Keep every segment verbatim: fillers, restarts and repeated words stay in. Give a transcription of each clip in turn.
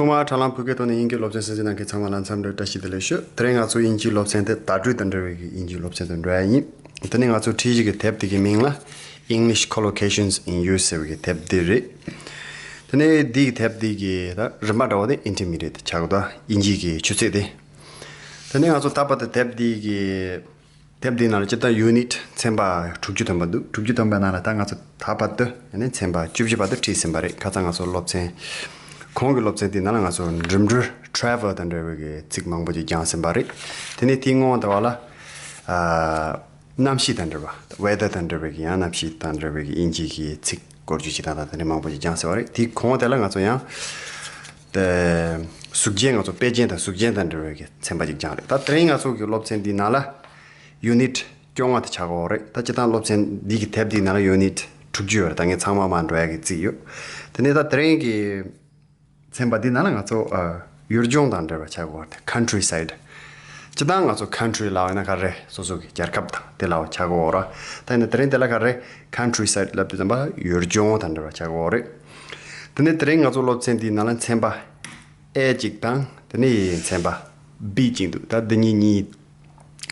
ཐོག་མར་དྲ་ལམ་བོད་སྐད་ཐོག་ནས་དབྱིན་ཇིའི་སློབ་ཚན་གསན་གཟིགས་གནང་མཁན་ཚང་མ་ལ་འཚམས་འདྲི་བཀྲ་ཤིས་བདེ་ལེགས་ཞུ། དེ་རིང་ང་ཚོ་དབྱིན་ཇིའི་སློབ་ཚན་དེ་བརྡ་སྤྲོད་དང་འབྲེལ་བའི་དབྱིན་ཇིའི་སློབ་ཚན་དུ་འགྲོ་ཡ་ཡིན། དེ་ནས་ང་ཚོ་ཁྲིད་གཞི་གི་དེབ་དེ་གི་མིང་ལ་English Collocations in Use ཟེར་བའི་གི་དེབ་དེ་རེད། དེ་ནས་འདི་གི་དེབ་འདི་གི་ད་རིམ་པ་འདྲ་བོ་དེ་Intermediate ཆགས་འདུག་དབྱིན་ཇི་གི་ཆུ་ཚད་དེ། དེ་ནས་ང་ཚོ་ད་བར་དུ་དེབ་འདི་གི་དེབ་འདིའི་ནང་ལ་སྤྱིར་བཏང་ཡུ་ནིཊ་ཚན་པ་དྲུག་ཅུ་ཐམ་པ་འདུག་དྲུག་ཅུ་ཐམ་པའི་ནང་ལ་ད་ང་ཚོ་ད་བར་དུ་ཡང་ན་ཚན་པ་བཅུ་བཞི་བར་དུ་ཁྲིད་ཟིན་པ་རེད། ཁ་སང་ང་ཚོ་སློབ་ཚན་གོང་གི་སློབ་ཚན་འདིའི་ནང་ལ་ང་ཚོ་འགྲིམ་འགྲུལ་ཊེ་རེ་ཝལ་དང་འབྲེལ་བའི་གི་ཚིག་མང་པོ་ཅིག་སྦྱངས་ཟིན་པ་རེད། དེ་ནས་དེའི་སྔོན་དུ་བ་ལ་ཨ་གནམ་གཤིས་དང་འབྲེལ་བ་ཝེ་དར་དང་འབྲེལ་བའི་གི་ཡང་གནམ་གཤིས་དང་འབྲེལ་བའི་གི་དབྱིན་ཇིའི་གི་ཚིག་སྐོར་ཅིག་ཅིག་དང་དང་དེ་འདྲ་མང་པོ་ཅིག་སྦྱངས་ཟིན་པ་རེད། དེའི་གོང་དེ་ལ་ང་ཚོ་ཡང་དེ་གཟུགས་ཅན་ང་ཚོ་དཔེ་ཅན་དང་གཟུགས་ཅན་དང་འབྲེལ་བའི་གི་ཚན་པ་ཅིག་སྦྱངས་རེད། ད་དེ་རིང་ང་ཚོ་གི་སློབ་ཚན་འདིའི་ནང་ལ་ཡུ་ནིཊ་བཅོ་ལྔ་དེ་ཆགས་ཀྱི་ཡོད་རེད། ད་སྤྱིར་བཏང་སློབ་ཚན་འདི་གི་དེབ་འདིའི་ནང་ལ་ཡུ་ནིཊ་དྲུག་ཅུ་ཡོད་རེད། ད་ངས་ཚང་མ་མར་འགྲོ་ཡ་གི་རྩིས་ཡོད། དེ་ནས་ད་དེ་རིང་གི་ཚན་པ་འདིའི་ནང་ལ་ང་ཚོ་ཨ་ཡུལ་ལྗོངས་དང་འབྲེལ་བ་ཆགས་ཀྱི་ཡོད་རེད། ཁན་ཊི་རི་སའིཌ། སྤྱིར་བཏང་ང་ཚོ་ཁན་ཊི་རི་ལབ་ཡོད་ན་ག་རེ་སོ་སོ་གི་རྒྱལ་ཁབ་དང་དེ་ལབ་ཆགས་ཀྱི་ཡོད་རེད། ད་ཡིན་ན་དེ་རིང་དེ་ལ་ག་རེ་ཁན་ཊི་རི་སའིཌ་ལབ་དུས་ཙམ་པ་ཡུལ་ལྗོངས་དང་འབྲེལ་བ་ཆགས་ཀྱི་ཡོད་རེད། དེ་ནས་དེ་རིང་ང་ཚོ་སློབ་ཚན་འདིའི་ནང་ལ་ཚན་པ་ཨེ་གཅིག་དང་དེ་ནས་ཚན་པ་བི་གཅིག་འདུག་ད་འདི་གཉིས་གཉིས་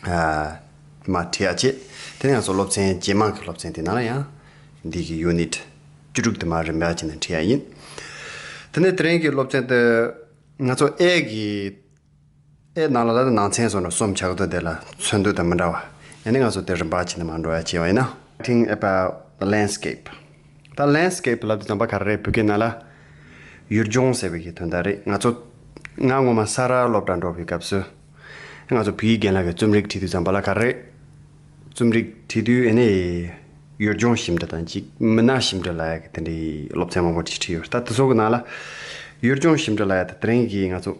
ཨ་མར་ཁྲིད་ཡ་བྱེད། དེ་ནས་ང་ཚོ་སློབ་ཚན་རྗེས་མ་གི་སློབ་ཚན་དེ་ནང་ལ་ཡང་འདི་གི་ཡུ་ནིཊ་བཅུ་དྲུག་དེ་མར་རིམ་པ་བྱས་ནས་ཁྲིད་ཡ་ཡིན། དེ་ནས་དེ་རིང་གི་སློབ་ཚན་དེ་ང་ཚོ་ཨེ་གི་ཨེ་ནང་ལ་ད་ནང་ཚན་བཟོ་འདྲ་གསུམ་ཆགས་འདུག་དེ་ལ་ཚོན་མདོག་དང་མི་འདྲ་བ། ཡང་ན་ང་ཚོ་དེ་རིམ་པ་བྱས་ནས་མར་འགྲོ་ཡ་བྱས་པ་ཡིན་ན། Writing about the landscape. ད་ལེན་སི་ཀེབ་ལབ་དུས་ཙམ་པ་ག་རེ་རེད། བོད་སྐད་ནང་ལ་ཡུལ་ལྗོངས་ཟེར་བའི་གི་དོན་དག་རེད། ང་ཚོ་ང་སྔོན་མ་ས་རཱ་སློབ་གྲྭ་འགྲོ་བའི་སྐབས་སུ་ང་ཚོ་བོད་ཡིག་རྒན་ལགས་ཀྱིས་རྩོམ་རིག་ཁྲིད་དུས་ཙམ་པ་ལ་ག་རེ་རྩོམ་རིག་ཁྲིད་དུས་ཨེ་ནས་ཡུལ་ལྗོངས་ཞིབ་འབྲི་དང་གཅིག་མི་སྣ་ཞིབ་འབྲི་ལབ་ཡ་གི་དེ་འདྲའི་སློབ་ཚན་མང་པོ་ཅིག་ཁྲིད་ཡོད། ད་དེ་ཚོ་གི་ནང་ལ་ཡུལ་ལྗོངས་ཞིབ་འབྲི་ལབ་ཡ་དེ་དེ་རིང་གི་ང་ཚོ་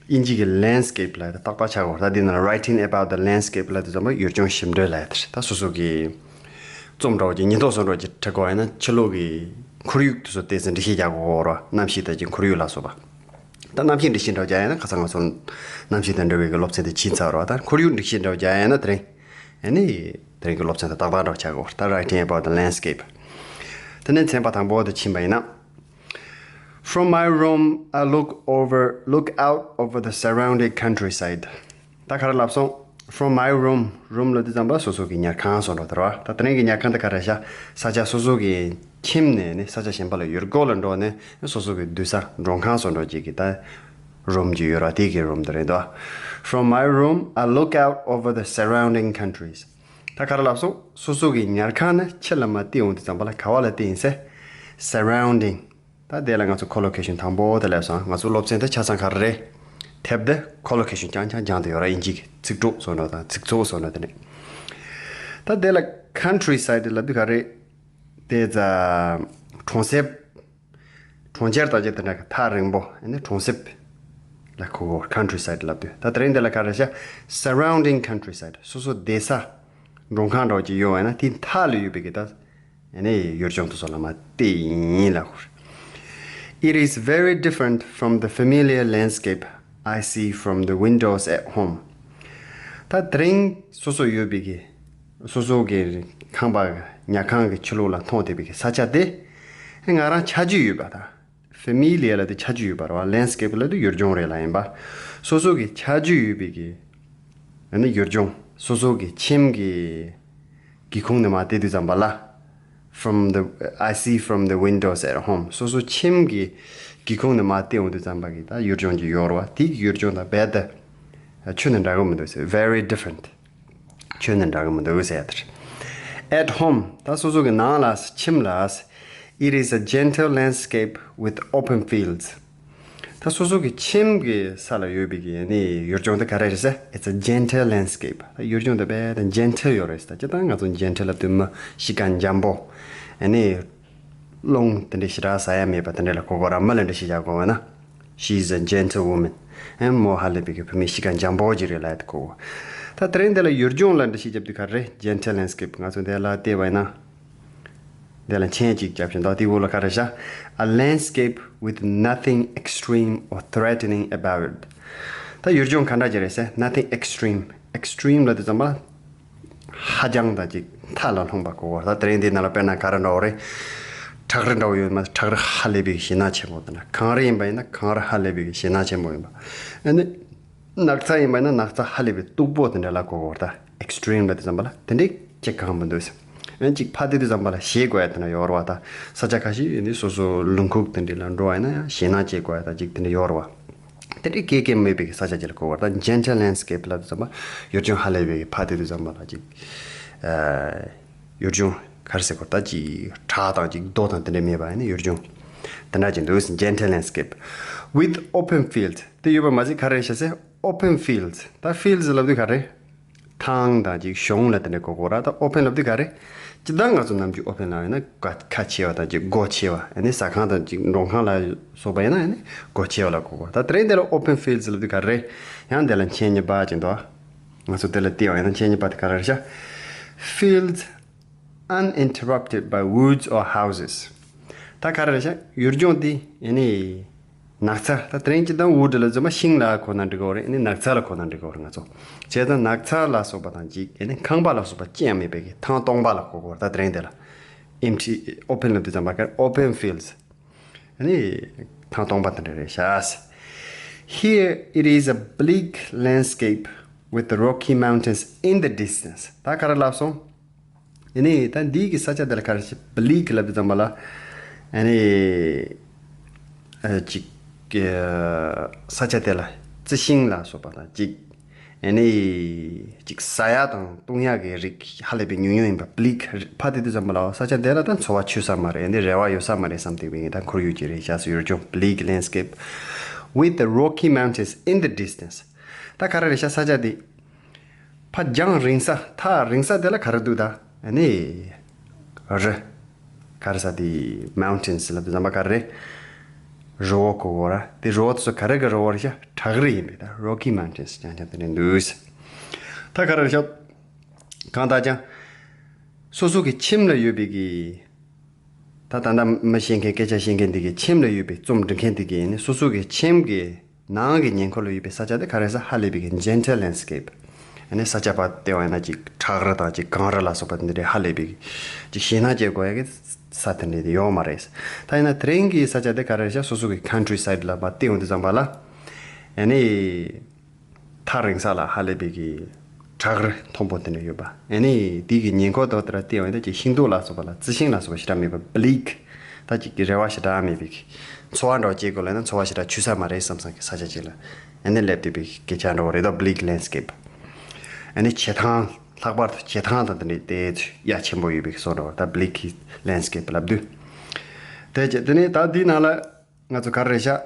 དབྱིན་ཇི་གི་ལེན་སི་ཀེབ་ལབ་ཡ་དེ་ཏག་ཏག་ཆགས་ཡོད། ད་འདི་ནང་ལ་Writing about the landscape ལབ་དུས་ཙམ་པ་ཡུལ་ལྗོངས་ཞིབ་འབྲི་ལབ་ཡ་དེ་རེད། ད་སོ་སོ་གི་རྩོམ་འདྲ་བོ་ཅིག་ཉིན་ཐོ་བཟོ་འདྲ་བོ་ཅིག་འབྲི་དགོས་ཡ་ཡིན་ན་ཕྱི་ལོགས་ཀྱི་ཁོར་ཡུག་དེ་ཚོ་བལྟས་ཚེ་འགྲེལ་བཤད་རྒྱག་དགོས་རེད་བ། གནམ་གཤིས་དང་གཅིག་ཁོར་ཡུག་ལ་སོགས་པ། ད་གནམ་གཤིས་འགྲེལ་བཤད་འདྲ་བོ་རྒྱག་ཡ་ཡིན་ན་ཁ་སང་ང་ཚོ་གནམ་གཤིས་དང་འབྲེལ་བའི་གི་སློབ་ཚན་དེ་ཕྱིན་ཚར་བ་རེད་བ། ད་ཁོར་ཡུག་འགྲེལ་བཤད་འདྲ་བོ་རྒྱག་ཡ་ཡིན་ན་དེ་རིང་ཨེ་ནི་དེ་རིང་གི་སློབ་ཚན་དེ་ཏག་ཏག་འདྲ་བོ་ཆགས་ཀྱི་ཡོད། ད་Writing about the landscape། དེ་ནས་ཚན་པ་དང་པོ་དེ་ཕྱིན་པ་ཡིན་ན། From my room, I look over, look out over the surrounding countryside. ད་ག་རེ་ལབ་སོང་། From my room, རུམ་ལབ་དུས་ཙམ་པ་སོ་སོ་གི་ཉལ་ཁང་བཟོ་འདྲ་དེ་རེད་བ། ད་དེ་རིང་གི་ཉལ་ཁང་དེ་ག་རེ་ཤག་ས་ཆ་སོ་སོ་གི་ཁྱིམ་ནས་ནི་ས་ཆ་གཞན་པ་ལ་ཡུལ་སྐོར་ལ་འགྲོ་ནས་སོ་སོ་གི་སྡོད་ས་མགྲོན་ཁང་བཟོ་འདྲ་ཅིག་གི་ད་རུམ་ཅིག་ཡོད་རེད་བ། དེ་གི་རུམ་དེ་རེད་འདུག From my room, I look out over the surrounding countries. ད་ག་རེ་ལབ་སོང་། སོ་སོ་གི་ཉལ་ཁང་ནས་ཕྱི་ལ་མར་བལྟས་ཡོང་དུས་ཙམ་པ་ལ་ག་བ་ལ་བལྟས་ཡིན་ཟེར། Surrounding. ད་དེ་ལ་ང་ཚོ་ཁོ་ལོ་ཀེ་ཤན་དང་པོ་དེ་སླེབས་སོང་། ང་ཚོ་སློབ་ཚན་དེ་ཆ་ཚང་ག་རེ་རེད། དེབ་དེ་ཁོ་ལོ་ཀེ་ཤན་རྐྱང་རྐྱང་སྦྱངས་དེ་ཡོད་ར། དབྱིན་ཇི་གི་ཚིག་གྲོགས་བཟོ་འདྲ་དང་ཚིག་ཚོགས་བཟོ་འདྲ་དེ་ནས། ད་དེ་ལ་ཁན་ཊི་རི་སའིཌ་ལབ་དུས་ག་རེ་རེད། དེ་ཙ་གྲོང་གསེབ། གྲོང་ཁྱེར་དང་བཅས་དེ་འདྲ་གི་ཐག་རིང་པོ་ཨ་ནི་གྲོང་གསེབ་ལ་གོ་གོ་ཁན་ཊི་རི་སའིཌ་ལབ་དུས། ད་དེ་རིང་དེ་ལ་ག་རེ་བྱ། Surrounding countryside. སོ་སོ་བསྡད་ས་མགྲོན་ཁང་འདྲ་བོ་ཅིག་ཡོད་པ་ཡིན་ན་དེའི་མཐའ་ལ་ཡོད་པའི་གི་ད་ཨ་ནི་ཡུལ་ལྗོངས་དེ་ཚོ་ལ་མར་བལྟས་ཡིན་ལབ་གོ། It is very different from the familiar landscape I see from the windows at home. ད་དེ་རིང་སོ་སོ་ཡོད་པའི་གི་སོ་སོ་གི་ཁང་པ་ཉལ་ཁང་གི་ཕྱི་ལོགས་ལ་མཐོང་བསྡད་པའི་གི་ས་ཆ་དེ་ང་རང་ཆ་རྒྱུས་ཡོད་པ་དང་། ཕེ་མི་ལི་ཡ་ལབ་དུས་ཆ་རྒྱུས་ཡོད་པ་རེད་བ། ལེན་སི་ཀེབ་ལབ་དུས་ཡུལ་ལྗོངས་རེད་ལབ་ཡིན་པ། སོ་སོ་གི་ཆ་རྒྱུས་ཡོད་པའི་གི་ཨ་ནི་ཡུལ་ལྗོངས་སོ་སོ་གི་ཁྱིམ་གི་སྒེའུ་ཁུང་ནས་མར་བལྟས་དུས་ཙམ་པ་ལ། From the I see from the windows at home. སོ་སོ་ཁྱིམ་གི་སྒེའུ་ཁུང་ནས་མར་བལྟས་ཡོང་དུས་ཙམ་པ་གི་ད་ཡུལ་ལྗོངས་ཅིག་ཡོད་རེད་བ། དེ་གི་ཡུལ་ལྗོངས་དང་རྦད་དེ་ཁྱོན་ནས་འདྲ་གི་མི་འདུག་ཟེར། Very different. ཁྱོན་ནས་འདྲ་གི་མི་འདུག་ཟེར་ཡ་དེ་རེད། At home. ད་སོ་སོ་གི་ནང་ལ་ཁྱིམ་ལ། It is a gentle landscape with open fields. ད་སོ་སོ་གི་ཁྱིམ་གི་ས་ལ་ཡོད་པའི་གི་ནི་ཡུལ་ལྗོངས་དེ་ག་རེ་རེད་ཟེར། It's a gentle landscape. ད་ཡུལ་ལྗོངས་དེ་རྦད་དེ་ཇེན་ཊལ་ཡོད་རེད་ཟེར། ད་སྤྱིར་བཏང་ང་ཚོ་ཇེན་ཊལ་ལབ་དུས་མི་གཤིས་ཀ་འཇམ་པོ། ཨ་ནི་རླུང་དེ་འདྲ་ཞེ་དྲག་ཟ་ཡ་མེད་པ་དེ་འདྲ་ལ་གོ་གོ་ར། མི་ལ་འདྲ་ཞིག་བྱ་གོ་བ་ན། She is a gentle woman. ཨེ་མོ་ཧ་ལས་པའི་གི་བུད་མེད་གཤིས་ཀ་འཇམ་པོ་ཅིག་རེད་ལབ་ཡ་དེ་གོ་གོ། ད་དེ་རིང་འདི་ལ་ཡུལ་ལྗོངས་ལ་འདྲ་ཞིག་རྒྱབ་དུས་ག་རེ་རེད། Gentle landscape. ང་ཚོ་འདི་ལ་བལྟས་པ་ཡིན་ན། འདི་ལ་མཆན་གཅིག་བརྒྱབ་བཞིན་འདུག་དེའི་འོག་ལ་ག་རེ་བཞག A landscape with nothing extreme or threatening about it. ད་ཡུལ་ལྗོངས་ག་འདྲ་ཅིག་རེད་ཟེར། Nothing extreme. Extreme ལབ་དུས་ཙམ་པ་ཧ་ཅང་དང་ཅིག་མཐའ་ལ་ལྷུང་པ་གོ་གོ། ད་དེ་རིང་འདི་ནང་ལ་དཔེར་ན་ག་རེ་འདྲ་བོ་རེད། བྲག་རི་འདྲ་བོ་ཡོད་མ་རེད། བྲག་རི་ཧ་ལས་པའི་ཞེད་སྣང་ཆེན་པོ་དེ་འདྲ། གངས་རི་ཡིན་པ་ཡིན་ན་གངས་རི་ཧ་ལས་པའི་ཞེད་སྣང་ཆེན་པོ་ཡིན་པ། ཨ་ནི་ནགས་ཚལ་ཡིན་པ་ཡིན་ན་ནགས་ཚལ་ཧ་ལས་པའི་སྟུག་པོ་དེ་འདྲ་ལ་གོ་དགོས་རེད་ད། ཨེག་སི་ཊི་རིམ་ལབ་དུས་ཙམ་པ་ལ་དེ་འདྲའི་ཅིག་གང་མི་འདུག་ཟེར། ཨ་ནི་ཅིག་ཕར་བལྟས་དུས་ཙམ་པ་ལ་ཞེད་དགོས་ཡ་དེ་འདྲ་ཡོད་རེད་བ་ད། ས་ཆ་ཁ་ཤས་ཨ་ནི་སོ་སོ་ལུང་ཁུག་དེ་འདྲ་ལ་འགྲོ་བ་ཡིན་ན་ཡང་ཞེད་སྣང་སྐྱེ་དགོས་ཡ་ད་ཅིག་དེ་འདྲ་ཡོད་རེད་བ། དེ་འདྲའི་སྐད་སྐད་མེད་པའི་ས་ཆ་ཅིག་ལ་གོ་དགོས་རེད་ད། ཇེན་ཊལ་ལེན་སི་ཀེབ་ལབ་དུས་ཙམ་པ་ཡུལ་ལྗོངས་ཧ་ལས་པའི་ཕར་བལྟས་དུས་ཙམ་པ་ལ་ཅིག་ཨ། ཡུལ་ལྗོངས་ག་རེ་ཟེར་དགོས་རེད་ད། ཅིག་བྲག་དང་ཅིག་རྡོ་དང་དེ་འདྲ་མེད་པ་ཡིན་ན་ཡུལ་ལྗོངས་དེ་འདྲ་ཅིག་འདུག། ཇེན་ཊལ་ལེན་སི་ཀེབ་with open field། དེ་ཡོད་པ་མ་ཟད་ག་རེ་བྱ་ཟེར། ཨོ་པན་ཕིལ་ཌི། ད་ཕིལ་ཌི་ལབ་དུས་ག་རེ། ཐང་དང་ཅིག་གཞོང་ལ་དེ་འདྲ་གོ་དགོས་རེད་ད། ཨོ་པན་ལབ་དུས་ག་རེ། སྤྱིར་བཏང་ང་ཚོ་ནམ་རྒྱུན་ཨོ་པན་ལབ་ཡིན་ན་ཁ་ཁ་ཕྱེ་བ་དང་ཅིག་སྒོ་ཕྱེ་བ། ཨ་ནི་ཟ་ཁང་དང་ཅིག་མགྲོན་ཁང་ལ་སོགས་པ་ཡིན་ན་ཨ་ནི་སྒོ་ཕྱེ་བ་ལ་གོ་དགོས་རེད་ད། དེ་རིང་དེ་ལ་ཨོ་པན་ཕིལ་ཌི་ལབ་དུས་ག་རེ། ཡང་དེ་ལ་མཆན་གཉིས་པ་ཅིག་འདུག། ང་ཚོ་དེ་ལ་བལྟས་པ་ཡིན་ན་མཆན་གཉིས་པ་དེ་ག་རེ་རེད་ཤག། Fields uninterrupted by woods or houses། ད་ག་རེ་རེད་ཤག། ཡུལ་ལྗོངས་དེ་ཨ་ནི་ནགས་ཚལ། ད་དེ་རིང་སྤྱིར་བཏང་wood ལབ་དུས་ཙམ་པ་ཤིང་ལ་གོ་ན་འགྲིག་གི་རེད། ཨ་ནི་ནགས་ཚལ་ལ་གོ་ན་འགྲིག་གི་རེད་ང་ཚོ། བྱས་ཙང་ནགས་ཚལ་ལ་སོགས་པ་དང་ཅིག་ཨ་ནི་ཁང་པ་ལ་སོགས་པ་ཅི་ཡང་མེད་པའི་གི་ཐང་སྟོང་པ་ལ་གོ་དགོས་རེད་ད། དེ་རིང་དེ་ལ་empty, open ལབ་དུས་ཙམ་པ་ག་རེ། Open fields། ཨ་ནི་ཐང་སྟོང་པ་དེ་འདྲ་རེད་ཤག། Here it is a bleak landscape with the Rocky Mountains in the distance. ད་ག་རེ་ལབ་སོང་། ཨ་ནི་ད་འདི་གི་ས་ཆ་དེ་ལ་ག་རེ་ཞིག་བྷི་ལིག་ལབ་དུས་ཙམ་པ་ལ་ཨ་ནི་ཨ་ཅིག་ཨ་ས་ཆ་དེ་ལ་རྩི་ཤིང་ལ་སོགས་པ་དང་ཅིག་ཨ་ནི་ཅིག་ཟ་ཡ་དང་བཏུང་ཡ་གི་རིགས་ཧ་ལས་པའི་ཉུང་ཉུང་ཡིན་པ། བྷི་ལིག་ཕར་བལྟས་དུས་ཙམ་པ་ལ་ས་ཆ་དེ་ལ་ད་འཚོ་བ་འཕྱུག་ས་མ་རེད། ཨ་ནི་རེ་བ་ཡོད་ས་མ་རེད་བསམ་བསྡད་པའི་ད་ཁོར་ཡུག་ཅིག་རེད་ཤག། ཡུལ་ལྗོངས་བྷི་ལིག་ལེན་སི་ཀེབ་with the Rocky Mountains in the distance། ད་ག་རེ་རེད་ཤག་ས་ཆ་དེ། ཕར་རྒྱང་རིང་ས། ཐག་རིང་ས་དེ་ལ་ག་རེ་འདུག་ད། ཨ་ནི་རི། ག་རེ་ཟེར་དེ། མའུན་ཊེན་སི་ལབ་དུས་ཙམ་པ་ག་རེ། རི་བོ་གོ་དགོས་རེད། དེ་རི་བོ་དེ་ཚོ་ག་རེ་གི་རི་བོ་རེད་ཤག། བྲག་རི་ཡིན་པས་ད། Rocky Mountains རྐྱང་རྐྱང་དེ་འདྲ་འདུག། ད་ག་རེ་རེད་ཤག། གང་ལྟར་ཀྱང་སོ་སོ་གི་ཁྱིམ་ལ་ཡོད་པའི་གི། ད་ད་ལྟ་མི་བཤད་མཁན་སྐད་ཆ་བཤད་མཁན་འདི་གི་ཁྱིམ་ལ་ཡོད་པའི་རྩོམ་འབྲི་མཁན་འདི་གི་ནི་སོ་སོ་གི་ཁྱིམ་གི་ནང་གི་ཉེ་འཁོར་ལ་ཡོད་པའི་ས་ཆ་དེ་ག་རེ་ཟེར། ཧ་ལས་པའི་གི་ཇེན་ཊལ་ལེན་སི་ཀེབ། ཨ་ནི་ས་ཆ་ཕར་བལྟས་པ་ཡིན་ན་ཅིག་བྲག་རི་དང་ཅིག་གངས་རི་ལ་སོགས་པ་འདི་འདྲའི་ཧ་ལས་པའི་ཅིག་ཞེད་སྣང་སྐྱེ་དགོས་ཡ་གི་ས་དེ་འདྲ་དེ་ཡོད་མ་རེད། ད་ཡིན་ན་དེ་རིང་གི་ས་ཆ་དེ་ག་རེ་ཟེར། སོ་སོ་གི་ཁན་ཊི་རི་སའེ་ཌི་ལ་ཕར་བལྟས་ཡོང་དུས་ཙམ་པ་ལ་ཨ་ནི། ཐག་རིང་ས་ལ་ཧ་ལས་པའི་གི་བྲག་རི་མཐོན་པོ་དེ་འདྲ་ཡོད་པ། ཨ་ནི་དེ་གི་ཉེ་འཁོར་དུ་དེ་ལ་བལྟས་པ་ཡིན་ན་ཅིག་ཤིང་སྡོང་ལ་སོགས་པ་ལ་རྩི་ཤིང་ལ་སོགས་པ་ཞེ་དྲག་མེད་པ། བྷི་ལིག། ད་ཅིག་གི་རེ་བ་ཞེ་དྲག་མེད་པའི་གི་འཚོ་བ་འདྲ་བོ་སྐྱེལ་དགོས་ལབ་ན་འཚོ་བ་ཞེ་དྲག་འཕྱུག་ས་མ་རེད་བསམ་བསམ་གི་ས་ཆ་ཅིག་ལ་ཨ་ནི་སླེབས་བསྡད་པའི་སྐད་ཆ་འདྲ་བོ་རེད་དོ། བྷི་ལིག་ལེན་སི་ཀེབ། ཨ་ནི་བྱེ་ཐང་། ལྷག་པར་དུ་བྱེ་ཐང་དང་དེ་འདྲའི་དེ་ཡ་ཆེན་པོ་ཡོད་པའི་གི་བཟོ་འདྲ་བོ། ད་བྷི་ལིག་ལེན་སི་ཀེབ་ལབ་དུས། དེ་རྗེས་དེ་ནས་ད་འདིའི་ནང་ལ། ང་ཚོ་ག་རེ་རེད་ཤག།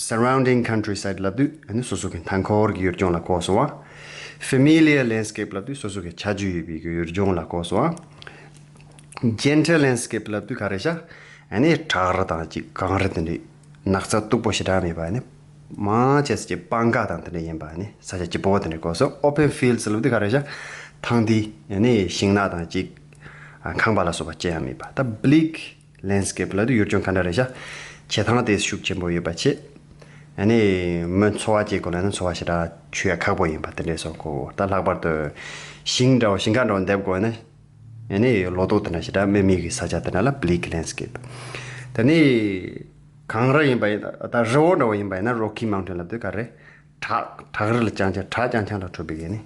Surrounding countryside ལབ་དུས་ཨ་ནི་སོ་སོ་གི་མཐའ་འཁོར་གྱི་ཡུལ་ལྗོངས་ལ་གོ་སོང་བ། Familiar landscape ལབ་དུས་སོ་སོ་གི་ཆ་རྒྱུས་ཡོད་པའི་གི་ཡུལ་ལྗོངས་ལ་གོ་སོང་བ། Gentle landscape ལབ་དུས་ག་རེ་རེད་ཤག། ཨ་ནི་བྲག་རི་དང་ཅིག་གངས་རི་དེ་འདྲའི་ནགས་ཚལ་སྟུག་པོ་ཞེ་དྲག་མེད་པ། ཨ་ནི་མང་ཆེ་ས་ཅིག་སྤང་ཁ་དང་དེ་འདྲ་ཡིན་པ། ཨ་ནི་ས་ཆ་སྐྱིད་པོ་དེ་འདྲ་གོ་སོང་། Open fields ལབ་དུས་ག་རེ་རེད་ཤག། ཐང་དེ་ཨ་ནི་ཤིང་ནགས་དང་ཅིག་ཁང་པ་ལ་སོགས་པ་ཅི་ཡང་མེད་པ། ད་བྷི་ལིག་ལེན་སི་ཀེབ་ལབ་དུས་ཡུལ་ལྗོངས་ག་འདྲ་རེད་ཤག། བྱེ་ཐང་དེ་ཤུགས་ཆེན་པོ་ཡོད་པ་བྱས། ཨ་ནི་མི་འཚོ་བ་སྐྱེལ་དགོས་ལབ་ན་འཚོ་བ་ཞེ་དྲག་འཕྱུག་ཡ་ཁག་པོ་ཡིན་པ་དེ་འདྲས་སོགས་གོ། ད་ལྷག་པར་དུ་ཞིང་འདྲ་བོ་ཞིང་ཁ་འདྲ་བོ་འདེབས་དགོས་ན་ཨ་ནི་ལོ་ཏོག་དེ་འདྲ་ཞེ་དྲག་མེད་མི་གི་ས་ཆ་དེ་འདྲ་ལ་བྷི་ལིག་ལེན་སི་ཀེབ། དེ་ནས་གངས་རི་ཡིན་པ་ཡིན་ད་རི་བོ་འདྲ་བོ་ཡིན་པ་ཡིན་ན་རོ་ཁི་མའུན་ཊེན་ལབ་དུས་ག་རེ། བྲག་བྲག་རི་ལ་རྐྱང་རྐྱང་བྲག་རྐྱང་རྐྱང་ལ་གྲུབ་པའི་གི་ནི་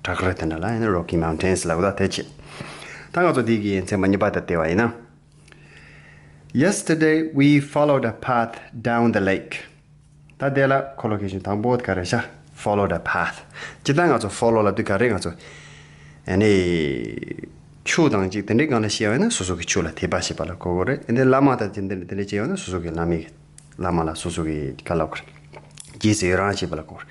བྲག་རི་དེ་འདྲ་ལ་ཨ་ནི་རོ་ཁི་མའུན་ཊེན་ལབ་ད། དེ་བྱས་ད་ང་ཚོ་འདི་གི་ཚན་པ་གཉིས་པ་དེ་བལྟས་པ་ཡིན་ན། Yesterday we followed a path down the lake. ད་དེ་ལ་ཁོ་ལོ་ཀེ་ཤན་དང་པོ་ག་རེ་ཤག། Follow the path. སྤྱིར་བཏང་ང་ཚོ་ཕོ་ལོ་ལབ་དུས་ག་རེ། ང་ཚོ་ཨ་ནི་ཆུ་དང་ཅིག་དེ་འདྲའི་སྒང་ལ་བཤད་པ་ཡིན་ན་སོ་སོ་གི་ཆུ་ལ་དད་པ་བྱེད་པ་ལ་གོ་དགོས་རེད། ཨ་ནི་བླ་མ་དང་དེ་འདྲ་དེ་འདྲ་བྱས་པ་ཡིན་ན་སོ་སོ་གི་བླ་མའི་བླ་མ་ལ་སོ་སོ་གི་ག་ལབ་དགོས་རེད། རྗེས་སུ་ཡི་རང་བྱེད་པ་ལ་གོ་དགོས་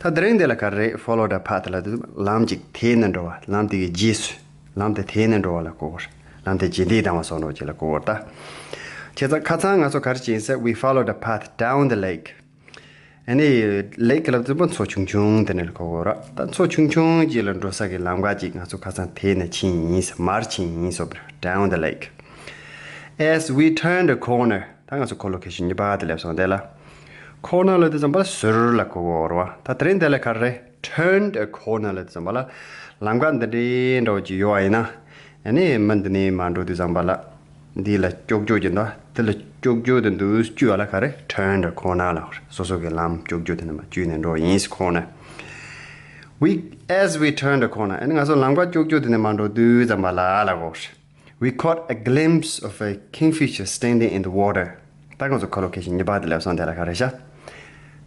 རེད། ད་དེ་རིང་འདི་ལ་ག་རེ། Follow the path ལབ་དུས་ལམ་ཅིག་དེད་ནས་འགྲོ་བ། ལམ་དེ་གི་རྗེས་སུ། ལམ་དེ་དེད་ནས་འགྲོ་བ་ལ་གོ་དགོས་རེད། ལམ་དེ་རྗེས་འདེད་བཏང་བ་སོགས་འགྲོ་བྱེད་ལ་གོ་དགོས་རེད་ད། བྱས་ཙང་ཁ་སང་ང་ཚོ་ག་རེ་བྱས་ཡིན་ཟེར། We followed the path down the lake. ཨ་ནི་ལེག་ལབ་དུས་པོ་མཚོ་ཆུང་ཆུང་དེ་ནས་གོ་དགོས་རེད། ད་མཚོ་ཆུང་ཆུང་ཅིག་ལ་འགྲོ་ས་གི་ལམ་ཁ་ཅིག་ང་ཚོ་ཁ་སང་དེད་ནས་ཕྱིན་ཡིན་ཟེར། མར་ཕྱིན་ཡིན་ཟེར། Down the lake. As we turned a corner. ད་ང་ཚོ་ཁོ་ལོ་ཀེ་ཤན་གཉིས་པ་དེ་སླེབས་སོང་། དེ་ལ་ཁོར་ནར་ལབ་དུས་ཙམ་པ་ཟུར་ལ་གོ་དགོས་རེད་བ། ད་དེ་རིང་འདི་ལ་ག་རེ། Turned a corner ལབ་དུས་ཙམ་པ་ལ་ལམ་ཁ་འདི་འདྲའི་འདྲ་བོ་ཅིག་ཡོད་པ་ཡིན་ན། ཨ་ནི་མི་འདི་ནས་མར་འགྲོ་དུས་ཙམ་པ་ལ་ འདི་ལ་ཀྱོག་ཀྱོག་གྱིན་འདུག་འདི་ལ་ཀྱོག་ཀྱོག་དེ་འདུག་བཅུ་བ་ལ་ག་རེ། Turn the corner ལ། སོ་སོ་གི་ལམ་ཀྱོག་ཀྱོག་དེ་ནས་མར་བཅུ་ནས་འགྲོ་ཡིན། Corner. We, as we turn the corner. ཨ་ནི་ང་ཚོ་ལམ་ཀ་ཀྱོག་ཀྱོག་དེ་ནས་མར་འགྲོ་དུས་ཙམ་པ་ལ་ལ་གོ། We caught a glimpse of a kingfisher standing in the water. ད་ང་ཚོ་collocation གཉིས་པ་དེ་ལབ་སོང་། དེ་ལ་ག་རེ་ཤག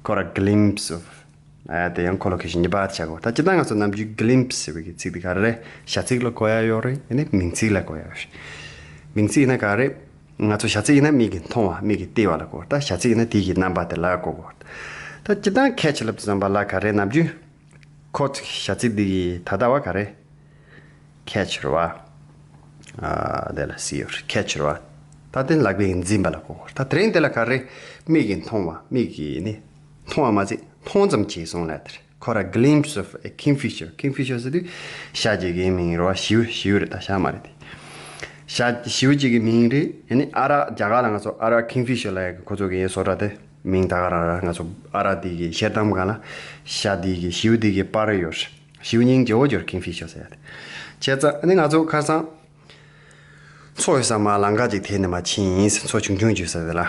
Caught a glimpse of. ཨ་དེ་ཡང་collocation གཉིས་པ་དེ་ཆགས་གོ། ད་སྤྱིར་བཏང་ང་ཚོ་ནམ་རྒྱུན་glimpse ཟེར་བའི་གི་ཚིག་དེ་ག་རེ་རེད། བྱ་ཚིག་ལ་གོ་ཡ་ཡོད་རེད། ཨ་ནི་མིང་ཚིག་ལ་གོ་ཡ་ཡོད་རེད། མིང་ཚིག་ཡིན་ན་ག་རེ། ང་ཚོ་བྱ་ཚིག་ཡིན་ན་མིག་གིས་མཐོང་བ། མིག་གིས་བལྟས་པ་ལ་གོ། ད་བྱ་ཚིག་ཡིན་ན་དེ་གི་རྣམ་པ་དེ་ལ་གོ་གོ། ད་སྤྱིར་བཏང་catch ལབ་དུས་ཙམ་པ་ལ་ག་རེ། ནམ་རྒྱུན་caught བྱ་ཚིག་འདི་གི་ད་ལྟ་བ་ག་རེ། catch རེད་བ། ཨ་དེ་ལ་see ཡོད་རེད། catch རེད་བ། ད་དེ་ལག་པས་འཛིན་པ་ལ་གོ། ད་དེ་རིང་དེ་ལ་ག་རེ། མིག་གིས་མཐོང་བ། མིག་གིས་ནི་མཐོང་བ་མ་ཟད་མཐོང་ཙམ་བྱས་སོང་ལབ་དེ་རེད། Caught a glimpse of a kingfisher. Kingfisher ཟེར་དུས་བྱ་ཅིག་གི་མིང་རེད་བ། བྱིའུ། བྱིའུ་རེད། ད་བྱ་མ་རེད་དེ། བྱ། བྱིའུ་ཅིག་གི་མིང་རེད། ཡ་ནི་ཨ་རག་རྒྱ་གར་ལ་ང་ཚོ་ཨ་རག་kingfisher ལབ་ཡ་གི་ཁོ་ཚོ་གི་བཟོ་གྲྭ་དེ་མིང་ད་ག་རང་ར། ང་ཚོ་ཨ་རག་དེ་གི་ཤེལ་དམ་སྒང་ལ་བྱ་དེ་གི། བྱིའུ་དེ་གི་པར་ཡོད་རེད། བྱིའུ་སྙིང་རྗེ་བོ་ཅིག་ཡོད་རེད། kingfisher ཟེར་ཡ་དེ། བྱས་ཙང་ཨ་ནི་ང་ཚོ་ཁ་སང་མཚོ་ཡོད་ས་མར་ལམ་ཁ་ཅིག་དེད་ནས་མར་ཕྱིན་ཡིན། མཚོ་ཆུང་ཆུང་ཅིག་ཡོད་ས་དེ་ལ།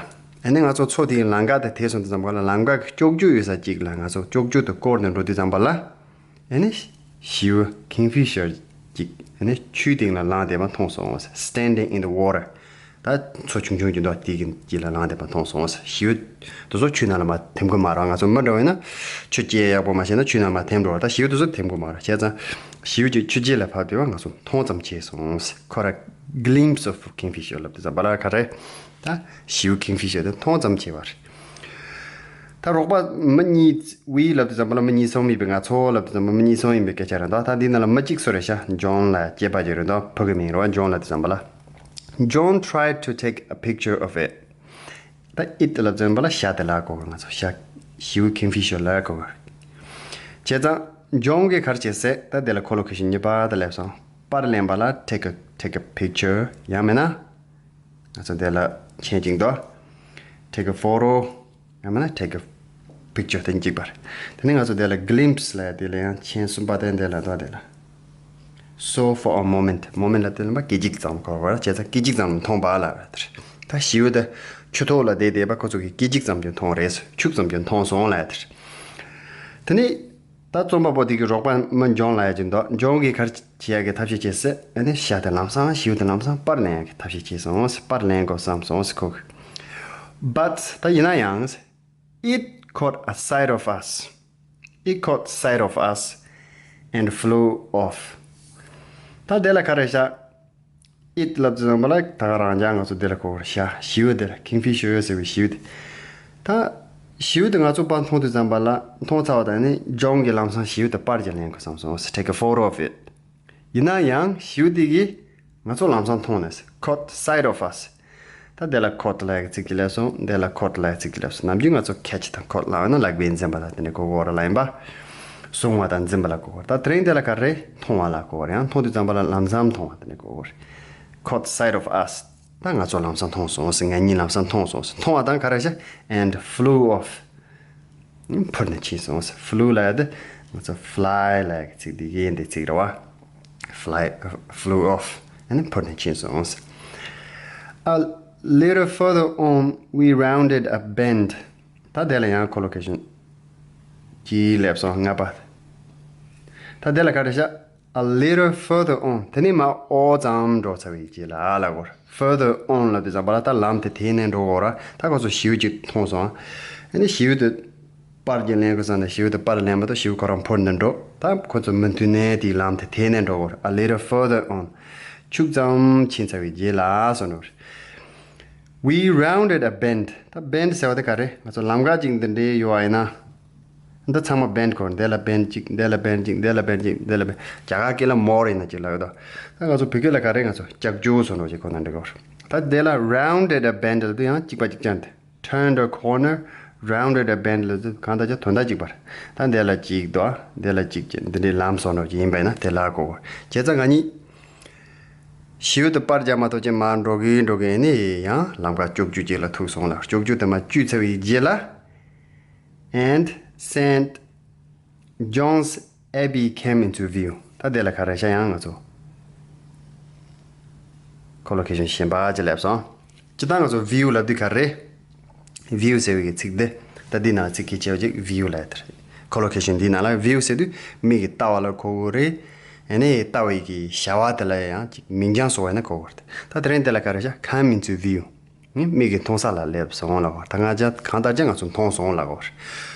ཨ་ནི་ང་ཚོ་མཚོ་དེའི་ལམ་ཁ་དེ་དེད་སོང་དུས་ཙམ་པ་ལ་ལམ་ཁ་གི་ཀྱོག་ཀྱོག་ཡོད་ས་ཅིག་ལ་ང་ཚོ་ཀྱོག་ཀྱོག་དེ་བསྐོར་ནས་འགྲོ་དུས་ཙམ་པ་ལ། ཨ་ནི་བྱིའུ་kingfisher ཅིག་ཨ་ནི་ཆུའི་སྟེང་ལ་ལངས་བསྡད་པ་མཐོང་སོང་། Standing in the water. ད་མཚོ་ཆུང་ཆུང་ཅིག་འདུག་དེའི་དཀྱིལ་ལ་ལངས་བསྡད་པ་མཐོང་སོང་། བྱིའུ་དེ་ཚོ་ཆུ་ནང་ལ་མར་འཐིམ་གི་མ་རེད། ང་ཚོ་མི་འདྲ་བ་ཡིན་ན་ཆུ་རྐྱལ་ཡག་པོ་མ་བྱས་ན་ཆུ་ནང་མར་འཐིམ་འགྲོ་བ། ད་བྱིའུ་དེ་ཚོ་འཐིམ་གི་མ་རེད། བྱས་ཙང་བྱིའུ་ཅིག་ཆུ་རྐྱལ་ལ་ཕབ་བསྡད་པ་ང་ཚོ་མཐོང་ཙམ་བྱས་སོང་། Caught a glimpse of kingfisher ལབ་དུས་ཙམ་པ་ལ་ག་རེ། ད་བྱིའུ་kingfisher དེ་མཐོང་ཙམ་བྱས་པ་རེད། ད་རོགས་པ་མི་གཉིས། we ལབ་དུས་ཙམ་པ་ལ་མི་གཉིས་གསུམ་ཡིན་པའི། ང་ཚོ་ལབ་དུས་ཙམ་པ་མི་གཉིས་གསུམ་ཡིན་པའི་སྐད་ཆ་རེད། ད་ད་འདི་ནང་ལ་མི་གཅིག་སུ་རེད་ཤག John ལབ་ཡ་སྐྱེས་པ་ཅིག་རེད། ད་ཕ་གི་མིང་རེད་བ། John ལབ་དུས་ཙམ་པ་ལ། John tried to take a picture of it. ད་it ལབ་དུས་ཙམ་པ་ལ་བྱ་དེ་ལ་གོ་གི། ང་ཚོ་བྱ། བྱིའུ་kingfisher ལ་གོ་གི། བྱས་ཙང་John གིས་ག་རེ་བྱས་ཟེར། ད་དེ་ལ་collocation གཉིས་པ་དེ་སླེབས་སོང་། པར་ལེན་པ་ལ་take a take a picture ཡང་མིན་ན། ང་ཚོ་དེ་ལ་མཆན་གཅིག་འདུག take a photo ཡང་མིན་ན་take a picture དེ་གཅིག་པ་རེད། དེ་ནས་ང་ཚོ་དེ་ལ་glimpse ལབ་ཡ་དེ་ལ་ཡང་མཆན་གསུམ་པ་དེ་འདི་ལ་འདུག་དེ་ལ། Saw for a moment. Moment ལབ་དེ་ལ་མར་སྐད་ཅིག་ཙམ་གོ་བ་རེད། བྱས་ཙང་སྐད་ཅིག་ཙམ་མཐོང་པ་ལབ་རེད། ད་བྱིའུ་དེ་ཆུ་ཐོག་ལ་བསྡད་བསྡད་པ་ཁོ་ཚོ་གིས་སྐད་ཅིག་ཙམ་གྱིས་མཐོང་རེད། ཁྱུག་ཙམ་གྱིས་མཐོང་སོང་ལབ་ཡ་དེ་རེད། དེ་ནས། ད་རྩོམ་པ་པོ་དེ་གི་རོགས་པ་མི་John ལབ་ཡ་ཅིག་འདུག John གིས་ག་རེ་བྱེད་ཡ་གི་ཐབས་ཤེས་བྱས་ཟེར། ཨ་ནི་བྱ་དེ་ལམ་སང་། བྱིའུ་དེ་ལམ་སང་པར་ལེན་ཡ་གི་ཐབས་ཤེས་བྱས་སོང་ཟེར། པར་ལེན་དགོས་བསམ་སོང་ཟེར་ཁོ་གིས། But ད་ཡིན་ན་ཡང་it caught a sight of us. It caught sight of us and flew off. ད་དེ་ལ་ག་རེ་བྱ། it ལབ་དུས་ཙམ་པ་ལ་ད་ག་རང་ཅག་ང་ཚོ་འདི་ལ་གོ་བར་བྱ། བྱིའུ་འདི་ལ། kingfisher ཟེར་བའི་བྱིའུ་འདི། ད་བྱིའུ་འདི་ང་ཚོ་པར་མཐོང་དུས་ཙམ་པ་ལ། མཐོང་ཚར་བ་དང་ནི་John གིས་ལམ་སང་བྱིའུ་འདི་པར་ཅིག་ལེན་དགོས་བསམ་སོང་ཟེར། Take a photo of it. ཡིན་ན་ཡང་བྱིའུ་འདི་གིས་ང་ཚོ་ལམ་སང་མཐོང་ནས་ཟེར། Caught sight of us. ད་དེ་ལ་caught ལབ་ཡ་གི་ཚིག་ཅིག་སླེབས་སོང་། དེ་ལ་caught ལབ་ཡ་གི་ཚིག་ཅིག་སླེབས་སོང་། ནམ་རྒྱུན་ང་ཚོ་catch དང་caught ལབ་ཡོད་ན་ལག་པས་འཛིན་པ་ལ་དེ་ནས་གོ་གོ་ར་ལ་ཡིན་པ། བཟུང་བ་དང་འཛིན་པ་ལ་གོ་གོ་ར། ད་དེ་རིང་དེ་ལ་ག་རེ། མཐོང་བ་ལ་གོ་གོ་ར། ཡང་མཐོང་དུས་ཙམ་པ་ལ་ལམ་སང་མཐོང་བ་དེ་ནས་གོ་གོ་ར། Caught sight of us. ད་ང་ཚོ་ལམ་སང་མཐོང་སོང་ཟེར། ང་གཉིས་ལམ་སང་མཐོང་སོང་ཟེར། མཐོང་བ་དང་ག་རེ་བྱ། And flew off. འཕུར་ནས་ཕྱིན་སོང་ཟེར། flew ལབ་ཡ་དེ་ང་ཚོ་fly ལབ་ཡ་གི་ཚིག་དེ་གི་འདི་ཚིག་རེད་བ། Fly, flew off. ཨ་ནི་འཕུར་ནས་ཕྱིན་སོང་ཟེར། A little further on, we rounded a bend. ད་དེ་ལ་ཡང་collocation གཅིག་སླེབས་སོང་། ལྔ་པ། ད་དེ་ལ་ག་རེ་བྱ། A little further on. དེ་ནས་མར་འོག་ཙམ་འགྲོ་ཚར་བའི་རྗེས་ལ་ལབ་དགོས་རེད། Further on ལབ་དུས་ཙམ་པ་ལ་ད་ལམ་དེ་དེད་ནས་འགྲོ་དགོས་ར། ད་ཁོ་ཚོ་བྱིའུ་ཅིག་མཐོང་སོང་། ཨ་ནི་བྱིའུ་དེ་པར་ཅིག་ལེན་དགོས་བསམ་ནས་བྱིའུ་དེ་པར་ལེན་མ་གཏོགས་བྱིའུ་ཁོ་རང་འཕུར་ནས་འགྲོ། ད་ཁོ་ཚོ་མུ་མཐུད་ནས་དེའི་ལམ་དེ་དེད་ནས་འགྲོ་དགོས་ར། A little further on. ཁྱུག་ཙམ་ཕྱིན་ཚར་བའི་རྗེས་ལ་ཟེར་ནོ་རེད། We rounded a bend. ད་bend ཟེར་བ་དེ་ག་རེ། ང་ཚོ་ལམ་ཁ་ཅིག་འདི་འདྲའི་ཡོད་པ་ཡིན་ན། འདི་ཚང་མ་bend གོ། འདི་ལ་bend གཅིག་འདི་ལ་bend གཅིག་འདི་ལ་bend གཅིག་འདི་ལ་bend། རྒྱ་གར་སྐད་ལ་མོར་ཡིན་ན་གཅིག་ལབ་ཡོད་དོ། ད་ང་ཚོ་བོད་སྐད་ལ་ག་རེ། ང་ཚོ་ཀྱག་ཀྱོག་བཟོ་འདྲ་ཅིག་ཁོ་ན་འདྲི་གོ། ད་འདི་ལ་rounded a bend ལབ་དུས་ཡང་གཅིག་པ་གཅིག་རྐྱང་དེ། Turned a corner, rounded a bend ལབ་དུས་གང་ལྟར་ཀྱང་དོན་དག་གཅིག་པ་རེད། ད་འདི་ལ་གཅིག་འདུག་འདི་ལ་གཅིག་བྱས། འདི་འདྲའི་ལམ་བཟོ་འདྲ་ཅིག་ཡིན་པ་ཡིན་ན་དེ་ལ་གོ། བྱས་ཙང་ང་གཉིས་བྱིའུ་དེ་པར་རྒྱག་མ་གཏོགས་ཅིག་མར་འགྲོ་གིན་འགྲོ་གིན་ནི་ཡང་ལམ་ཁ་ཀྱོག་ཀྱོག་ཅིག་ལ་ཐུག་སོང་ལ། ཀྱོག་ཀྱོག་དེ་མར་བཅུས་ཚར་བའི་རྗེས་ལ། And Saint John's Abbey came into view. ད་དེ་ལ་ག་རེ་བྱ། ཡང་ང་ཚོ་ ཁོ་ལོ་ཁེ་ཤོན་གཞན་པ་ཅིག་སླེབས་སོང་། སྤྱིར་བཏང་ང་ཚོ་view་ལབ་དུས་ག་རེ། view་ཟེར་བའི་གི་ཚིག་འདི། ད་འདི་ནང་ཚིག་གལ་ཆེ་བ་ཅིག་view་ལབ་ཡ་དེ་རེད། ཁོ་ལོ་ཁེ་ཤོན་འདིའི་ནང་ལ་view་ཟེར་དུས་མིག་གིས་ལྟ་བ་ལ་གོ་དགོས་རེད། ཨ་ནི་ལྟ་བའི་གི་བྱ་བ་དེ་ལ་ཡང་ཅིག་མིང་རྐྱང་བཟོ་བ་ཡིན་ན་གོ་དགོས་རེད། ད་དེ་རིང་འདི་ལ་ག་རེ་བྱ། come into view། ནི་མིག་གིས་མཐོང་ས་ལ་སླེབས་སོང་ལབ་དགོས་རེད། ད་ང་ཅག་གང་ལྟར་ཅག་ང་ཚོ་མཐོང་སོང་ལབ་དགོས་རེད།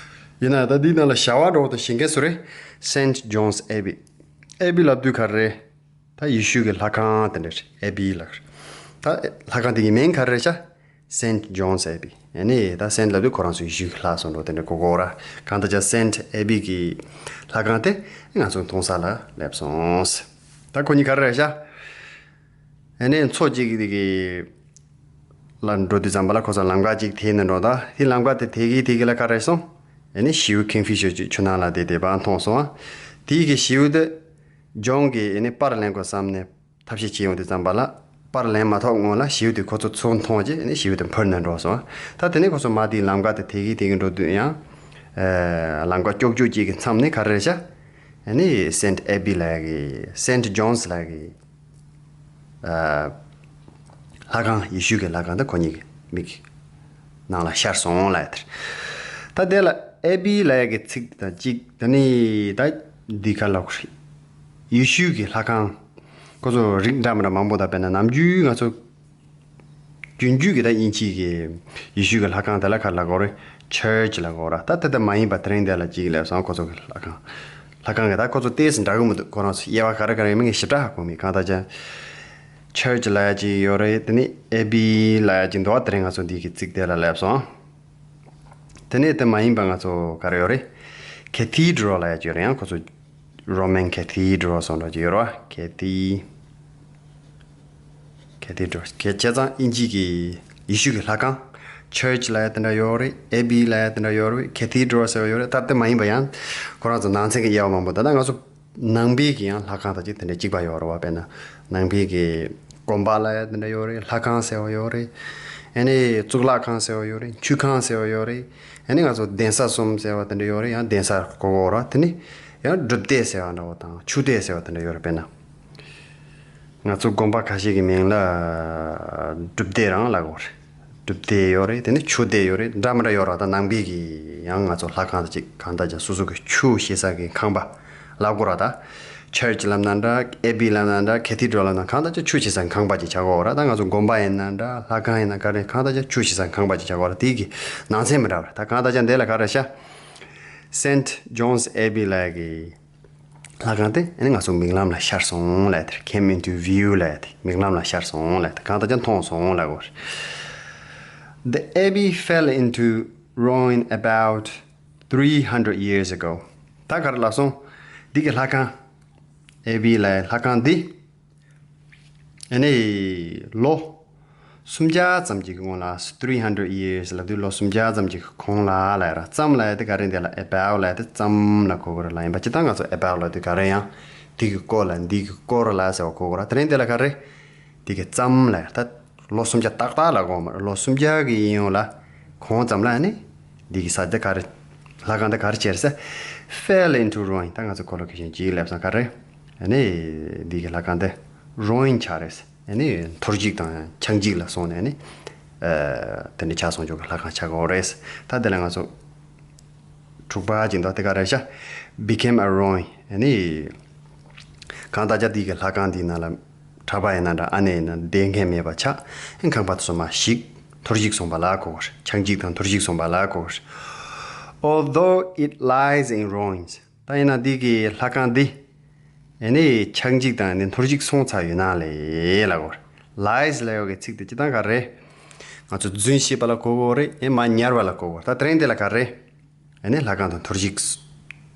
ཡིན་ན་ད་འདིའི་ནང་ལ་བྱ་བ་འགྲོ་བ་དང་གཞན་མཁན་སུ་རེད། Saint John's Abbey། Abbey་ལབ་དུས་ག་རེ་རེད། ད་ཡེ་ཤུ་གི་ལྷ་ཁང་དེ་འདྲ་རེད། Abbey་ལབ་རེད། ད་ལྷ་ཁང་དེ་གི་མིང་ག་རེ་རེད་ཤག Saint John's Abbey། ཨ་ནི་ད་Saint་ལབ་དུས་ཁོ་རང་ཚོ་ཡེ་ཤུ་གི་ལྷ་སོང་འགྲོ་དེ་འདྲ་གོ་གོ་ར། གང་ལྟར་ཅག་Saint Abbey་གི་ལྷ་ཁང་དེ་ང་ཚོ་མཐོང་ས་ལ་སླེབས་སོང་། ད་ཁོ་གཉིས་ག་རེ་རེད་ཤག་ཨ་ནི་མཚོ་གཅིག་དེ་གི་ལ་འགྲོ་དུས་ཙམ་པ་ལ་ཁོ་ཚོ་ལམ་ཁ་གཅིག་ཐེག་ནས་འགྲོ། ད་དེ་ལམ་ཁ་དེ་ཐེག་གི་ཐེག་གི་ལ་ག་རེ་སོང་། ཨ་ནི་བྱིའུ་ཁིང་ཕི་ཤར་གཅིག་ཆུ་ནང་ལ་བསྡད་བསྡད་པ་མཐོང་སོང་ཨ། དེའི་གི་བྱིའུ་དེ་ཇོན་གྱིས་ཨ་ནི་པར་ལེན་དགོས་བསམ་ནས་ཐབས་ཤེས་བྱེད་ཡོང་དུས་ཙམ་པ་ལ་པར་ལེན་མ་ཐོབ་སྔོན་ལ་བྱིའུ་དེ་ཁོ་ཚོ་ཚུར་མཐོང་རྗེས་ཨ་ནི་བྱིའུ་དེ་འཕུར་ནས་འགྲོ་སོང་ཨ། ད་དེ་ནས་ཁོ་ཚོ་མ་དེའི་ལམ་ཁ་དེ་ཐེག་གི་ཐེག་གི་འགྲོ་དུས་ཡང་ཨ་ལམ་ཁ་ཀྱོག་ཀྱོག་གཅིག་གི་མཚམས་ནས་ག་རེ་རེད་ཤག་ཨ་ནི་Saint Abbey་ལབ་ཡ་གི་Saint John's་ལབ་ཡ་གི་ཨ་ལྷ་ཁང་། ཡེ་ཤུ་གི་ལྷ་ཁང་དེ་ཁོ་གཉིས་ཀྱི་མིག་ནང་ལ་ཤར་སོང་ལབ་ཡ་དེ་རེད། ད་དེ་ལ་Abbey་ལབ་ཡ་གི་ཚིག་དང་གཅིག་ད་ནི་ད་འདི་ག་ལབ་དགོས་རེད། ཡེ་ཤུ་གི་ལྷ་ཁང་ཁོ་ཚོ་རིགས་འདྲ་མི་འདྲ་མང་པོ་དང་། དཔེར་ན་ནམ་རྒྱུན་ང་ཚོ་རྒྱུན་རྒྱུད་ཀྱི་ད་དབྱིན་ཇིའི་གི་ཡེ་ཤུ་གི་ལྷ་ཁང་དེ་ལ་ག་ལབ་དགོས་རེད། Church་ལབ་དགོས་ར། ད་དེ་ལྟ་མ་ཡིན་པ་དེ་རིང་དེ་ལ་གཅིག་ལབ་སོང་། ཁོ་ཚོ་གི་ལྷ་ཁང་། ལྷ་ཁང་གི་ད་ཁོ་ཚོ་ཏོག་ཙམ་འདྲ་གི་མི་འདུག་ཁོ་རང་ཚོ་དབྱེ་བ་ག་རེ་ག་རེ་ཡིན་མིན་གྱི་ཞིབ་ཕྲ་ཧ་གོ་མེད། གང་ལྟར་ཀྱང་Church་ལབ་ཡ་གཅིག་ཡོད་རེད། དེ་ནི་Abbey་ལབ་ཡ་གཅིག་འདུག་བ། དེ་རིང་ང་ཚོ་འདི་གི་ཚིག་དེ་ལ་སླེབས་སོང་། དེ་ནས་དེ་མ་ཡིན་པ་ང་ཚོ་ག་རེ་ཡོད་རེད། Cathedral་ལབ་ཡ་གཅིག་ཡོད་རེད། ཡང་ཁོ་ཚོ་Roman Cathedral་སོང་འགྲོ་གཅིག་ཡོད་རེད་བ། Cathe- Cathedral། བྱས་ཙང་དབྱིན་ཇི་གི་ཡེ་ཤུ་གི་ལྷ་ཁང་། Church་ལབ་ཡ་དེ་འདྲ་ཡོད་རེད། Abbey་ལབ་ཡ་དེ་འདྲ་ཡོད་རེད། Cathedral་ཟེར་བ་ཡོད་རེད། ད་དེ་མ་ཡིན་པ་ཡང་ཁོ་རང་ཚོ་ནང་ཚན་གྱི་དབྱེ་བ་མང་པོ། ད་ལྟ་ང་ཚོ་ནང་པའི་གི་ཡང་ལྷ་ཁང་དང་གཅིག་དེ་འདྲ་གཅིག་པ་ཡོད་རེད་བ། དཔེར་ན་ནང་པའི་གི་དགོན་པ་ལབ་ཡ་དེ་འདྲ་ཡོད་རེད། ལྷ་ཁང་ཟེར་བ་ཡོད་རེད། ཨ་ནི་གཙུག་ལག་ཁང་ཟེར་བ་ཡོད་རེད། ཆོས་ཁང་ཟེར་བ་ཡོད་རེད། ཨ་ནི་ང་ཚོ་གདན་ས་གསུམ་ཟེར་བ་དེ་འདྲ་ཡོད་རེད། ཡང་གདན་ས་གོ་གོ་ར། དེ་ནི་ཡང་སྒྲུབ་སྡེ་ཟེར་བ་འདྲ་བོ་དང་ཆོས་སྡེ་ཟེར་བ་དེ་འདྲ་ཡོད་རེད། དཔེར་ན་ང་ཚོ་དགོན་པ་ཁ་ཤས་ཀྱི་མིང་ལ་སྒྲུབ་སྡེ་རང་ལབ་གོ་རེད། སྒྲུབ་སྡེ་ཡོད་རེད། དེ་ནི་ཆོས་སྡེ་ཡོད་རེད། འདྲ་མི་འདྲ་ཡོད་ར། ད་ནང་པའི་གི་ཡང་ང་ཚོ་ལྷ་ཁང་དང་གཅིག་གང་ལྟར་ཀྱང་སོ་སོ་གི་ཆོས་བྱེད་ས་གི་ཁང་པ་ལབ་དགོས་ར། ད་Church་ལབ་ན་འདྲ། Abbey་ལབ་ན་འདྲ། Cathedral་ལབ་ན། གང་ལྟར་ཀྱང་ཆོས་བྱེད་ས་གི་ཁང་པ་ཅིག་ཆགས་ཀྱི་ཡོད་ར། ད་ང་ཚོ་དགོན་པ་ཡིན་ན་འདྲ། ལྷ་ཁང་ཡིན་ན་ག་རེ། གང་ལྟར་ཀྱང་ཆོས་བྱེད་ས་གི་ཁང་པ་ཅིག་ཆགས་ཀྱི་ཡོད་ར། དེའི་གི་ནང་ཚན་མི་འདྲ་བ་རེད། ད་གང་ལྟར་ཀྱང་འདི་ལ་ག་རེ་ཤག Saint John's Abbey་ལབ་ཡ་གི་ལྷ་ཁང་དེ་ཨ་ནི་ང་ཚོ་མིག་ལམ་ལ་ཤར་སོང་ལབ་ཡ་དེ། Came into view་ལབ་ཡ་དེ། མིག་ལམ་ལ་ཤར་སོང་ལབ་ཡ་དེ། གང་ལྟར་ཀྱང་མཐོང་སོང་ལབ་དགོས་རེད། The abbey fell into ruin about three hundred years ago། ད་ག་རེ་ལབ་སོང་། འདི་གི་ལྷ་ཁང་། Abbey་ལབ་ཡ་ལྷ་ཁང་འདི་ཨ་ནི་ལོ་སུམ་བརྒྱ་ཙམ་གྱི་སྔོན་ལ། three hundred years་ལབ་དུས་ལོ་སུམ་བརྒྱ་ཙམ་གྱི་གོང་ལ་ལབ་ཡ་ར། ཙམ་ལབ་ཡ་དེ་ག་རེ། འདི་ལ་about་ལབ་ཡ་དེ་ཙམ་ལ་གོ་དགོས་རེད་ལ། ཡིན་པ་སྤྱིར་བཏང་ང་ཚོ་about་ལབ་དུས་ག་རེ་ཡང་འདི་གི་སྐོར་ལ། འདི་གི་སྐོར་ལ་ཟེར་བ་གོ་དགོས་ར། དེ་རིང་འདི་ལ་ག་རེ། འདི་གི་ཙམ་ལབ་ཡ་ད་ལོ་སུམ་བརྒྱ་ཏག་ཏག་ལ་གོ་མ་རེད། ལོ་སུམ་བརྒྱ་གི་ཡིན་ཡོང་ལ་གོང་ཙམ་ལ་ནི་འདི་གི་ས་དེ་ག་རེ། ལྷ་ཁང་དེ་ག་རེ་བྱས་ཟེར། Fell into ruin། ད་ང་ཚོ་ཁོ་ལོ་ཁེ་ཤན་གྱིས་ལབ་སོང་ག་རེ། ཨ་ནི་འདི་གི་ལྷ་ཁང་དེ་རུ་ཨིན་ཆགས་རེད། ཨ་ནི་འཐོར་འཇིག་དང་ཆག་འཇིག་ལ་སོང་ནས་ཨ་ནི་ཨ་དེ་འདྲ་ཆགས་སོང་ཆོག་གི་ལྷ་ཁང་ཆགས་ཀྱི་ཡོད་རེད། ད་དེ་ལ་ང་ཚོ་དྲུག་པ་ཅིག་འདུག་དེ་ག་རེ་ཤག Became a ruin། ཨ་ནི་གང་ལྟར་ཀྱང་འདི་གི་ལྷ་ཁང་འདིའི་ནང་ལ་གྲྭ་པ་ཡིན་ན་འདྲ། ཨ་ནེ་ཡིན་ན་བསྡད་མཁན་མེད་པ་ཆགས། ཁང་པ་དེ་ཚོ་མར་ཞིག་འཐོར་འཇིག་སོང་བ་ལ་གོ་དགོས་རེད། ཆག་འཇིག་དང་འཐོར་འཇིག་སོང་བ་ལ་གོ་དགོས་རེད། Although it lies in ruins། ད་ཡིན་ན་འདི་གི་ལྷ་ཁང་འདི་ཨ་ནི་ཆག་འཇིག་དང་ནི་འཐོར་འཇིག་སོང་ཚར་ཡོད་ན་ལས་ལབ་དགོས་རེད། Lies་ལབ་ཡོད་གི་ཚིག་དེ་སྤྱིར་བཏང་ག་རེ། ང་ཚོ་རྫུན་བཤད་པ་ལ་གོ་དགོས་རེད། ཨེ་མར་ཉར་བ་ལ་གོ་དགོས་རེད། ད་དེ་རིང་འདི་ལ་ག་རེ། ཨ་ནི་ལྷ་ཁང་དང་འཐོར་འཇིག་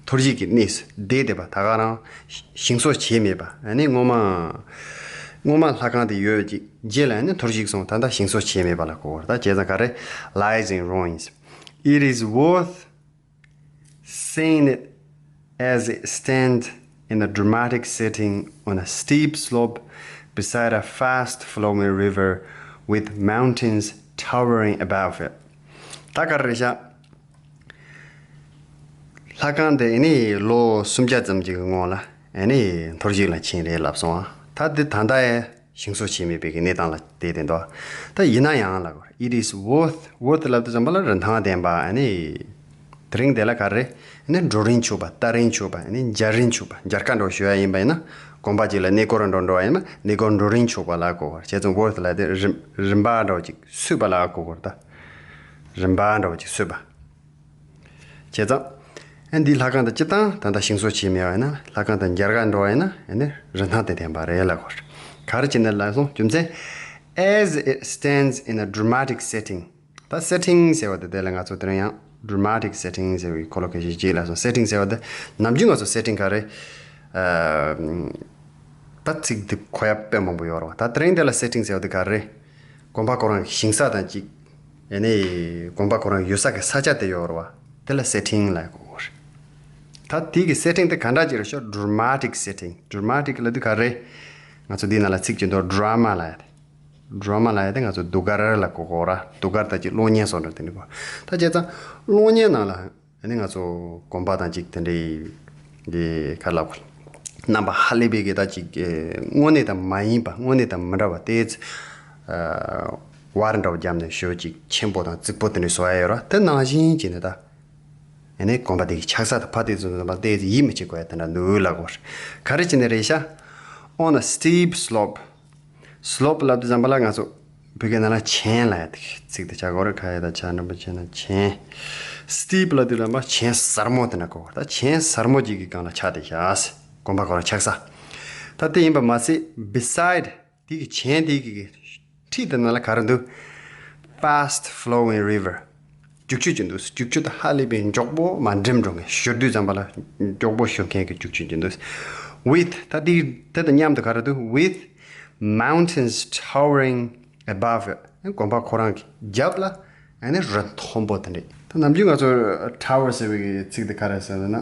འཐོར་འཇིག་གི་གནས་སུ་བསྡད་བསྡད་པ། ད་ག་རང་ཞིང་བཟོ་བྱས་མེད་པ། ཨ་ནི་སྔོན་མ་སྔོན་མ་ལྷ་ཁང་དེ་ཡོད་ཅིག་རྗེས་ལ་ཨ་ནི་འཐོར་འཇིག་སོང་། ད་ལྟ་ཞིང་བཟོ་བྱས་མེད་པ་ལ་གོ་དགོས་རེད། ད་བྱས་ཙང་ག་རེ། Lies in ruins། It is worth seeing it as it stands in a dramatic setting on a steep slope beside a fast flowing river with mountains towering above it. ད་ག་རེ་རེད་ཤག་ལྷ་ཁང་དེ་ཨ་ནི་ལོ་སུམ་བརྒྱ་ཙམ་གྱི་སྔོན་ལ་ཨ་ནི་འཐོར་འཇིག་ལ་ཕྱིན་རེད་ལབ་སོང་། ད་འདི་ད་ལྟ་ཡ་ ཞིང་བཟོ་བྱས་མེད་པའི་གི་གནས་སྟངས་ལ་བལྟས་ཏེ་འདུག་ད་ཡིན་ན་ཡང་ལབ་དགོས་རེད། It is worth, worth ལབ་དུས་ཙམ་པ་ལ་རིན་ཐང་ལྡན་པ། ཨ་ནི་དེ་རིང་དེ་ལ་ག་རེ་རེད། ཨ་ནི་འགྲོ་རིན་ཆོག་པ། ལྟ་རིན་ཆོག་པ། ཨ་ནི་འཇལ་རིན་ཆོག་པ། འཇལ་ཁ་འདྲ་བོ་ཞུ་ཡ་ཡིན་པ་ཡིན་ན། གོམ་པ་གཅིག་ལ་གནས་སྐོར་འགྲོ་འགྲོ་བ་ཡིན་ན་གནས་སྐོར་འགྲོ་རིན་ཆོག་པ་ལ་གོ་དགོས་རེད། བྱས་ཙང་worth ལབ་དེ་རིན་རིན་པ་འདྲ་བོ་ཅིག་སུས་པ་ལ་གོ་དགོས་རེད། ད་རིན་པ་འདྲ་བོ་ཅིག་སུས་པ། བྱས་ཙང་། ཨ་འདིའི་ལྷ་ཁང་དང་སྤྱིར་བཏང་ད་ལྟ་ཞིང་བཟོ་བྱས་མེད་པ་ཡིན་ན། ལྷ་ཁང་དང་འཇལ་ཁ་འགྲོ་བ་ཡིན་ན། ཨ་ནི་རིན་ཐང་དེ་ལྡན་པ་རེད་ལབ་དགོས་རེད། ག་རེ་བྱས་ནས་ལབ་སོང་། རྒྱུ་མཚན། As it stands in a dramatic setting. ད་setting ཟེར་བ་དེ་དེ་ལ་ང་ཚོ་དེ་རིང་ཡང་dramatic setting ཟེར་བའི་collocation ཅིག་ལ་སོང་། Setting ཟེར་བ་དེ་ནམ་རྒྱུན་ང་ཚོ་setting ག་རེ། ཨ། ད་ཚིག་འདི་གོ་ཡ་དཔེ་མང་པོ་ཡོད་རེད་བ། ད་དེ་རིང་དེ་ལ་setting ཟེར་བ་དེ་ག་རེ། དགོན་པ་ཁོ་རང་གི་ཞིང་ས་དང་གཅིག་ཨ་ནི་དགོན་པ་ཁོ་རང་ཡོད་ས་གི་ས་ཆ་དེ་ཡོད་རེད་བ། དེ་ལ་setting ལབ་གོ་རེད། ད་དེ་གི་setting དེ་ག་འདྲ་ཅིག་རེད་ཤག dramatic setting. Dramatic ལབ་དུས་ག་རེ། ང་ཚོ་འདི་ནང་ལ་ཚིག་ཅིག་འདུག drama ལབ་ཡ་དེ། drama ལབ་ཡ་དེ་ང་ཚོ་ཟློས་གར་ལ་གོ་གོ་ར། ཟློས་གར་དང་གཅིག་གློག་བརྙན་སོགས་འདྲ་དེ་འདྲ་གོ། ད་བྱས་ཙང་གློག་བརྙན་ནང་ལ་ཨ་ནི་ང་ཚོ་དགོན་པ་དང་གཅིག་དེ་འདྲའི་གི་ག་ལབ་དགོས། རྣམ་པ་ཧ་ལས་པའི་གི་ད་ཅིག་དངོས་གནས་དང་མ་ཡིན་པ། དངོས་གནས་དང་མི་འདྲ་བ་དེ་ཚོ་ཝར་འདྲ་བོ་བརྒྱབ་ནས་ཞོ་ཅིག་ཆེན་པོ་དང་རྫིག་པོ་དེ་འདྲ་བཟོ་ཡ་ཡོད་ར། དེ་ནང་བཞིན་བྱས་ནས་ད། ཨ་ནི་དགོན་པ་དེ་གི་ཆགས་ས་དང་ཕ་དེ་ཚོ་ནང་པ་དེ་ཡིད་མི་ཆེས་དགོས་ཡ་དེ་འདྲ་འདུག་ལབ་དགོས། ག་རེ་བྱས་ནས་རེད་ཤག On a steep slope. slope ལབ་དུས་ཙམ་པ་ལ་ང་ཚོ་བོད་སྐད་ནང་ལ་བྱན་ལབ་ཡ་དེ་ཚིག་དེ་ཆགས་ཀྱི་ཡོད་རེད། ཁ་ཡ་དང་ཆ་འགྲེང་བུ་ཆེ་ན་བྱན། steep ལབ་དུས་ཙམ་པ་བྱན་ཟབ་མོ་དེ་འདྲ་གོ། ད་བྱན་ཟབ་མོ་ཅིག་གི་སྒང་ལ་ཆགས་བསྡད་ཤག་དགོན་པ་ཁོ་རང་ཆགས་ས། ད་དེ་ཡིན་པ་མ་ཟད་beside དེ་གི་བྱན་དེ་གི་འཁྲིས་དེ་ནང་ལ་ག་རེ་འདུག fast flowing river. རྒྱུག་ཆུ་ཅིག་འདུག་རྒྱུག་ཆུ་དེ་ཧ་ལས་པའི་མགྱོགས་པོ་མར་འགྲིམ་འགྲོ་མཁན། ཞོ་དུས་ཙམ་པ་ལ་མགྱོགས་པོ་ཞོ་མཁན་གྱི་རྒྱུག་ཆུ་ཅིག་འདུག with ད་དེ་དེ་དང་མཉམ་དུ་ག་རེ་འདུག with mountains towering above it. དགོན་པ་ཁོ་རང་གི་རྒྱབ་ལ་ཨ་ནི་རི་མཐོན་པོ་དེ་འདྲ། ད་ནམ་རྒྱུན་ང་ཚོ་tower ཟེར་བའི་ཚིག་དེ་ག་རེ་ཟེར་ན། ཨ།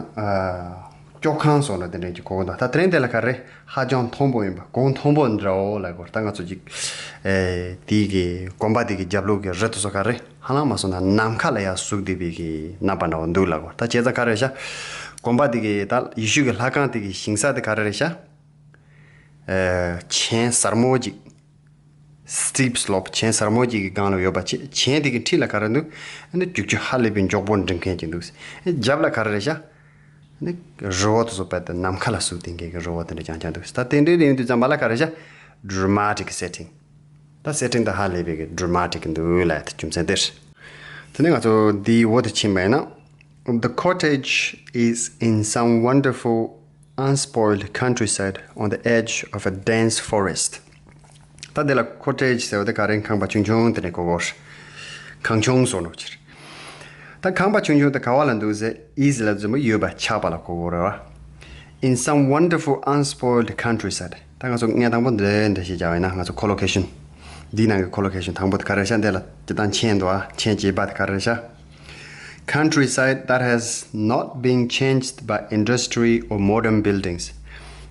སྐྱོག་ཁང་སོགས་ལ་དེ་འདྲ་ཅིག་གོ་གི་འདུག་ད་དེ་རིང་དེ་ལ་ག་རེ་ཧ་ཅང་མཐོན་པོ་ཡིན་པ། གོང་མཐོན་པོ་འདྲ་བོ་ལབ་དགོས། ད་ང་ཚོ་ཅིག་ཨེ། དེའི་གི་དགོན་པ་དེ་གི་རྒྱབ་ལོགས་ཀྱི་རི་དེ་ཚོ་ག་རེ་ཧ་ལམ་མ་སོང་ན་ནམ་མཁའ་ལ་ཡར་ཟུག་བསྡད་པའི་གི་རྣམ་པ་འདྲ་བོ་འདུག་ལབ་དགོས། ད་བྱས་ཙང་ག་རེ་ཤག་དགོན་པ་དེ་གི་ད་ཡེ་ཤུ་གི་ལྷ་ཁང་དེ་གི་ཞིང་ས་དེ་ག་རེ་རེད་ཤག་ཨེ། བྱན་ཟབ་མོ་ཅིག steep slope བྱན་ཟབ་མོ་ཅིག་གི་སྒང་ལ་ཡོད་པ་བྱས། བྱན་དེ་གི་འཁྲིས་ལ་ག་རེ་འདུག་ཨ་ནི་རྒྱུག་ཆུ་ཧ་ལས་པའི་མགྱོགས་པོ་འགྲིམ་མཁན་ཅིག་འདུག་ཨ་ནི་རྒྱབ་ལ་ག་རེ་རེད་ཤག་ཨ་ནི་རི་བོ་དེ་ཚོ་དཔེ་དེ་ནམ་མཁའ་ལ་ཟུག་བསྡད་མཁན་གྱི་རི་བོ་དེ་འདྲ་རྐྱང་རྐྱང་འདུག་ད་དེ་འདྲའི་རིང་དུས་ཙམ་པ་ལ་ག་རེ་རེད་ཤག dramatic setting ད་setting ད་ཧ་ལས་པའི་གི་dramatic འདུག་ལབ་ཡ་དེ་རྒྱུ་མཚན་དེ་རེད། དེ་ནས་ང་ཚོ་འདིའི་འོག་ཏུ་ཕྱིན་པ་ཡིན་ན། The cottage is in some wonderful unspoiled countryside on the edge of a dense forest. ད་འདི་ལ་cottage ཟེར་བ་དེ་ག་རེ། ཁང་པ་ཆུང་ཆུང་དེ་ནས་གོ་གོ། ཁང་ཆུང་སོགས་ནོ་ཕྱིར། ད་ཁང་པ་ཆུང་ཆུང་དེ་ག་བ་ལ་འདུག་ཟེར། is ལ་འཛུམ་པ་ཡོད་པ་ཆགས་པ་ལ་གོ་གོ་རེད་བ། In some wonderful unspoiled countryside. ད་ང་ཚོ་ངས་དང་པོ་འདི་འདྲ་ཞིག་བྱ་བ་ཡིན་ན། ང་ཚོ་collocation འདིའི་ནང་གི་collocation དང་པོ་དེ་ག་རེ་ཤག་འདི་ལ་སྤྱིར་བཏང་མཆན་འདུག་ཨ། མཆན་བརྒྱད་པ་དེ་ག་རེ་ཤག Countryside that has not been changed by industry or modern buildings.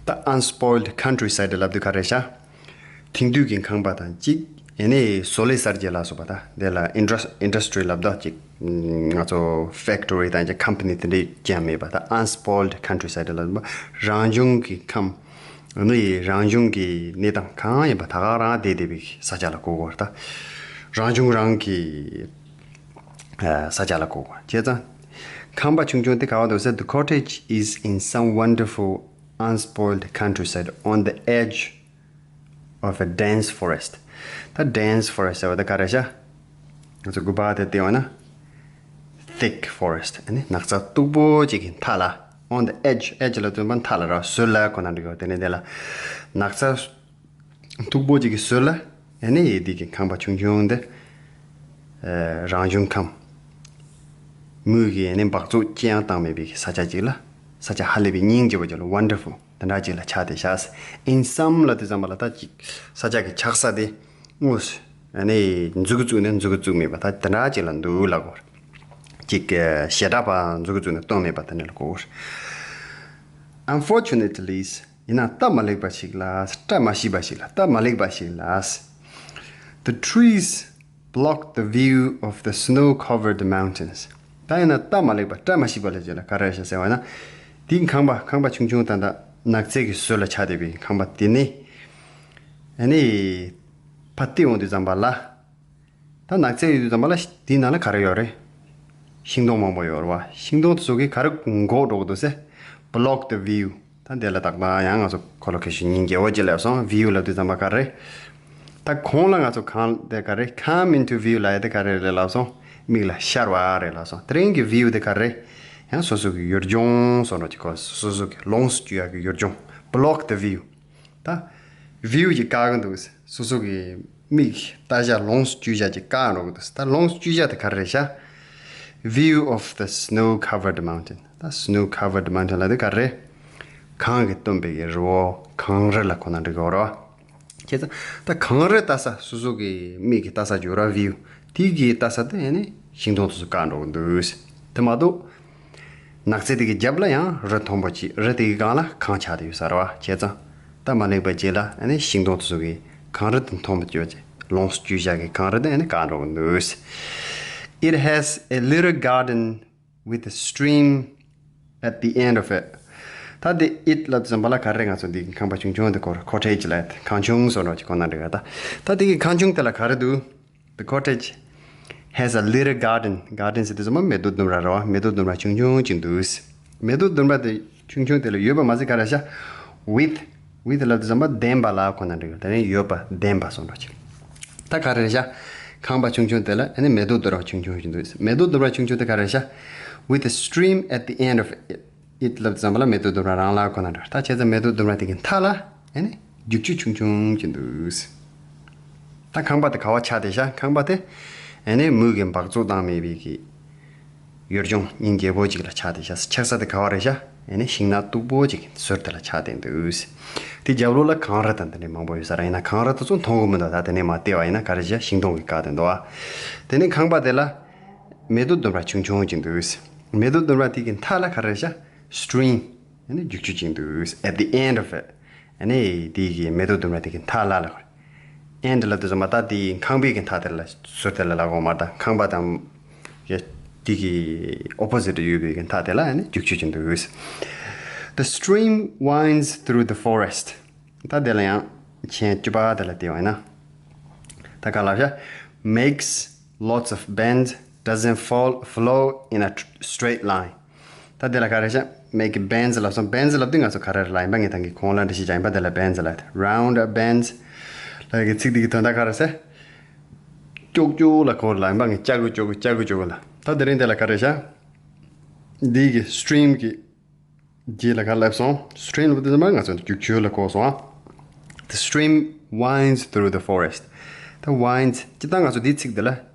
ད་unspoiled countryside ལབ་དུས་ག་རེ་ཤག་དེང་དུས་ཀྱི་ཁང་པ་དང་གཅིག་ཨ་ནི་བཟོ་ལས་གསར་བརྗེ་ལ་སོགས་པ། ད་དེ་ལ་indus- industry ལབ་ད་གཅིག་ང་ཚོ་factory དང་གཅིག་company དེ་འདྲའི་ཅང་མེད་པ། ད་unspoiled countryside ལབ་ན་རང་བྱུང་གི་ཁམས། ཨ་ནི་རང་བྱུང་གི་གནས་སྟངས་གང་ཡིན་པ་ད་ག་རང་བསྡད་བསྡད་པའི་ས་ཆ་ལ་གོ་དགོས་རེད། ད་རང་བྱུང་རང་གི་ས་ཆ་ལ་གོ་དགོས། བྱས་ཙང་ཁང་པ་ཆུང་ཆུང་དེ་ག་བ་འདུག་ཟེར། The cottage is in some wonderful unspoiled countryside on the edge of a dense forest. ད་dense forest ཟེར་བ་ད་ག་རེ་ཤག་ང་ཚོ་དགུ་པ་དེ་བལྟས་པ་ན། Thick forest ཨ་ནི་ནགས་ཚལ་སྟུག་པོ་ཅིག་གི་མཐའ་ལ། On the edge. edge ལ་བསྟན་པ་མཐའ་ལ་ར། ཟུར་ལ་གོ་ན་འགྲིག་གོ། དེ་ནས་དེ་ལ་ནགས་ཚལ་སྟུག་པོ་ཅིག་གི་ཟུར་ལ་ཨ་ནི་ཡེ་འདི་གི་ཁང་པ་ཆུང་ཆུང་འདི། ཨ། རང་བྱུང་ཁམས། མུའུ་གིས་ཨ་ནི་འབག་བཙོག་ཅི་ཡང་བཏང་མེད་པའི་ས་ཆ་ཅིག་ལ། ས་ཆ་ཧ་ལས་པའི་སྙིང་རྗེ་པོ་ཅིག་ལ། Wonderful དེ་འདྲ་ཅིག་ལ་ཆགས་བསྡད་ཤག In some ལབ་དུས་ཙམ་པ་ལ་ད་ཅིག་ས་ཆ་གི་ཆགས་ས་དེ་དངོས་སུ་ཨ་ནི་མཛུབ་གུ་བཙུགས་ནས་མཛུབ་གུ་བཙུགས་མེད་པ། ད་དེ་འདྲ་ཅིག་ལ་འདུག་ལབ་དགོས་རེད། ཅིག་ཞེ་དྲག་པ་མཛུབ་གུ་བཙུགས་ནས་སྟོན་མེད་པ་དེ་འདྲ་ལ་གོ་དགོས་རེད། Unfortunately, ཡིན་ན་སྟབས་མ་ལེགས་པ་ཞིག་ལ། བཀྲ་མ་ཤིས་པ་ཞིག་ལ། སྟབས་མ་ལེགས་པ་ཞིག་ལ། The trees block the view of the snow-covered mountains. ད་ཡིན་ན་སྟབས་མ་ལེགས་པ། བཀྲ་མ་ཤིས་པ་ལ་ཅིག་ལ་ག་རེ་ཤག་ཟེར་བ་ན། དེའི་ཁང་པ། ཁང་པ་ཆུང་ཆུང་ད་ལྟ་ནགས་ཚལ་གྱི་ཟུར་ལ་ཆགས་བསྡད་པའི་ཁང་པ་དེ་ནི། ཨ་ནི་ཕར་བལྟས་ཡོང་དུས་ཙམ་པ་ལ། ད་ནགས་ཚལ་ཡོད་དུས་ཙམ་པ་ལ་དེའི་ནང་ལ་ག་རེ་ཡོད་རེད། ཤིང་སྡོང་མང་པོ་ཡོད་རེད་བ། ཤིང་སྡོང་དེ་ཚོ་གིས་ག་རེ་འགོག་འགྲོ་གི་འདུག་ཟེར། Block the view. ད་འདི་ལ་ཏག་ཏག་ཡང་ང་ཚོ་ཁོ་ལོ་ཁེ་ཤིན་སྙིང་རྗེ་བོ་ཅིག་སླེབས་སོང་། View ལབ་དུས་ཙམ་པ་ག་རེ། ད་གོང་ལ་ང་ཚོ་གང་དེ་ག་རེ། Come into view ལབ་ཡ་དེ་ག་རེ་རེད་ལབ་སོང་། མིག་ལ་ཤར་བ་རེད་ལབ་སོང་། དེ་རིང་གི་view དེ་ག་རེ། ཡང་སོ་སོ་གི་ཡུལ་ལྗོངས་སོགས་ནོ་ཅིག་གོ། སོ་སོ་གི་ལོངས་སུ་སྤྱོད་ཡ་གི་ཡུལ་ལྗོངས། Block the view. ད་view ཅིག་བཀག་གི་འདུག་སོ་སོ་གི་མིག་ལྟ་བྱ་ལོངས་སུ་སྤྱོད་བྱ་ཅིག་བཀག་འགྲོ་གི་འདུག་ད་ལོངས་སུ་སྤྱོད་བྱ་དེ་ག་རེ་རེད་ཤག View of the snow covered mountain. ད་snow covered mountain ལབ་དེ་ག་རེ། གངས་ཀྱིས་བཏུམས་པའི་གི་རི་བོ། གངས་རི་ལ་ཁོ་ན་འགྲིག་གི་ཡོད་རེད་བ། བྱས་ཙང་ད་གངས་རི་ལྟ་ས། སོ་སོ་གི་མིག་གིས་ལྟ་ས་ཅིག་ཡོད་རེད་བ། View. དེ་གི་ལྟ་ས་དེ་ཨ་ནི་ཤིང་སྡོང་དེ་ཚོ་བཀག་འགྲོ་གི་འདུག་དེ་མ་གཏོགས། ནགས་ཚལ་དེ་གི་རྒྱབ་ལ་ཡང་རི་མཐོན་པོ་ཅིག་རི་དེ་གི་སྒང་ལ་གངས་ཆགས་བསྡད་ཡོད་ས་རེད་བ། བྱས་ཙང་ད་མ་སླེབས་པའི་རྗེས་ལ་ཨ་ནི་ཤིང་སྡོང་དེ་ཚོ་གི་གངས་རི་དེ་མཐོན་པོ་ཅིག་ཡོད་ཅིག་ལོངས་སུ་སྤྱོད་བྱ་གི་གངས་རི་དེ་ཨ་ནི་བཀག་འགྲོ་གི་འདུག It has a little garden with a stream at the end of it. ད་དེ་it ལབ་ཙམ་པ་ལ་ག་རེ། ང་ཚོ་འདི་གི་ཁང་པ་ཆུང་ཆུང་དེ་སྐོར། cottage ལབ་ཡ་དེ། ཁང་ཆུང་བཟོ་འདྲ་ཅིག་ཁོ་ན་འགྲིག་ག་ད་ད་དེ་གི་ཁང་ཆུང་དེ་ལ་ག་རེ་འདུག The cottage has a little garden. Garden ཟེར་དུས་ཙམ་པ་མེ་ཏོག་ལྡུམ་ར་རེད་བ། མེ་ཏོག་ལྡུམ་ར་ཆུང་ཆུང་ཅིག་འདུག་མེ་ཏོག་ལྡུམ་ར་དེ་ཆུང་ཆུང་དེ་ལ་ཡོད་པ་མ་ཟད་ག་རེ་ཤག With. With ལབ་དུས་ཙམ་པ་ལྡན་པ་ལ་ཁོ་ན་འགྲིག་ག་དེ་ནི་ཡོད་པ་ལྡན་པ་སོགས་འདྲ་ཅིག་ད་ག་རེ་ཤག་ཁང་པ་ཆུང་ཆུང་དེ་ལ་ཨ་ནི་མེ་ཏོག་ལྡུམ་ར་ཆུང་ཆུང་ཅིག་འདུག་མེ་ཏོག་ལྡུམ་ར་ཆུང་ཆུང་དེ་ག་རེ་ཤག With a stream at the end of it. It ལབ་ཙམ་པ་ལ་མེ་ཏོག་ལྡུམ་ར་རང་ལ་ཁོ་ན་འདྲ། ད་བྱས་ཙང་མེ་ཏོག་ལྡུམ་ར་དེ་གི་མཐའ་ལ་ཨ་ནི་རྒྱུག་ཆུ་ཆུང་ཆུང་ཅིག་འདུག་ད་ཁང་པ་དེ་ག་བ་ཆགས་བསྡད་ཤག་ཁང་པ་དེ་ཨ་ནི་མུ་གི་འབག་བཙོག་བཏང་མེད་པའི་གི་ཡུལ་ལྗོངས་སྙིང་རྗེ་པོ་ཅིག་ལ་ཆགས་བསྡད་ཤག་ཆགས་ས་དེ་ག་བ་རེད་ཤག་ཨ་ནི་ཤིང་ནགས་སྟུག་པོ་ཅིག་གི་ཟུར་དེ་ལ་ཆགས་བསྡད་འདུག་དེ་རྒྱབ་ལོགས་ལ་གངས་རི་དང་དེ་འདྲའི་མང་པོ་ཡོད་ས་རེད། ཡིན་ན་གངས་རི་དེ་ཚོ་མཐོང་གི་མི་འདུག་ད་དེ་ནས་མར་བལྟས་པ་ཡིན་ན་ག་རེ་ཤག་ཤིང་སྡོང་གིས་བཀག་བསྡད་འདུག་ཨ། དེ་ནས་ཁང་པ་དེ་ལ་མེ་ཏོག་ལྡུམ་ར་ཆུང་ཆུང་ཅིག་འདུག་མེ་ཏོག་ལྡུམ་ར་དེ་གི་མཐའ་ལ་ག་རེ་ཤག stream. ཨ་ནི་རྒྱུག་ཆུ་ཅིག་འདུག at the end of it. ཨ་ནི་དེ་གི་མེ་ཏོག་ལྡུམ་ར་དེ་གི་མཐའ་ལ་ལ་end ལབ་དུས་ཙམ་པ་ད་དེ་ཁང་པའི་གི་མཐའ་དེ་ལ་ཟུར་དེ་ལ་ལ་གོ་མ། ད་ཁང་པ་དང་གི་དེ་གི་opposite ཡོད་པའི་གི་མཐའ་དེ་ལ་ཨ་ནི་རྒྱུག་ཆུ་ཅིག་འདུག The stream winds through the forest. ད་དེ་ལ་ཡང་མཆན་བཅུ་པ་དེ་ལ་བལྟས་པ་ཡིན་ན། ད་ག་ལབ་ཤག makes lots of bends, doesn't fall, flow in a tr- straight line. ད་དེ་ལ་ག་རེ་ཤག make bends ལབ་སོང་། bends ལབ་དུས་ང་ཚོ་ག་རེ་རེད་ལབ་ཡིན་པ། ངས་ད་གིན་གོང་ལ་འགྲེལ་བཤད་རྒྱག་ཡིན་པ། དེ་ལ་bends ལབ། round a bends ལབ་ཀྱི་ཚིག་འདི་གི་དོན་དག་ག་རེ་ཟེར། ཀྱོག་ཀྱོག་ལ་གོ་ལབ་ཡིན་པ། ངས་ལྕགས་གུ་ཀྱོག་གུ་ལྕགས་གུ་ཀྱོག་གུ་ལ། ད་དེ་རིང་དེ་ལ་ག་རེ་ཤག་འདི་གི་stream གི་རྗེས་ལ་ག་ལབ་སོང་། stream ལབ་དུས་ཙམ་པ་ང་ཚོ་རྒྱུག་ཆུ་ལ་གོ་སོང་ཨ། The stream winds through the forest. ད་winds སྤྱིར་བཏང་ང་ཚོ་འདིའི་ཚིག་འདི་ལ་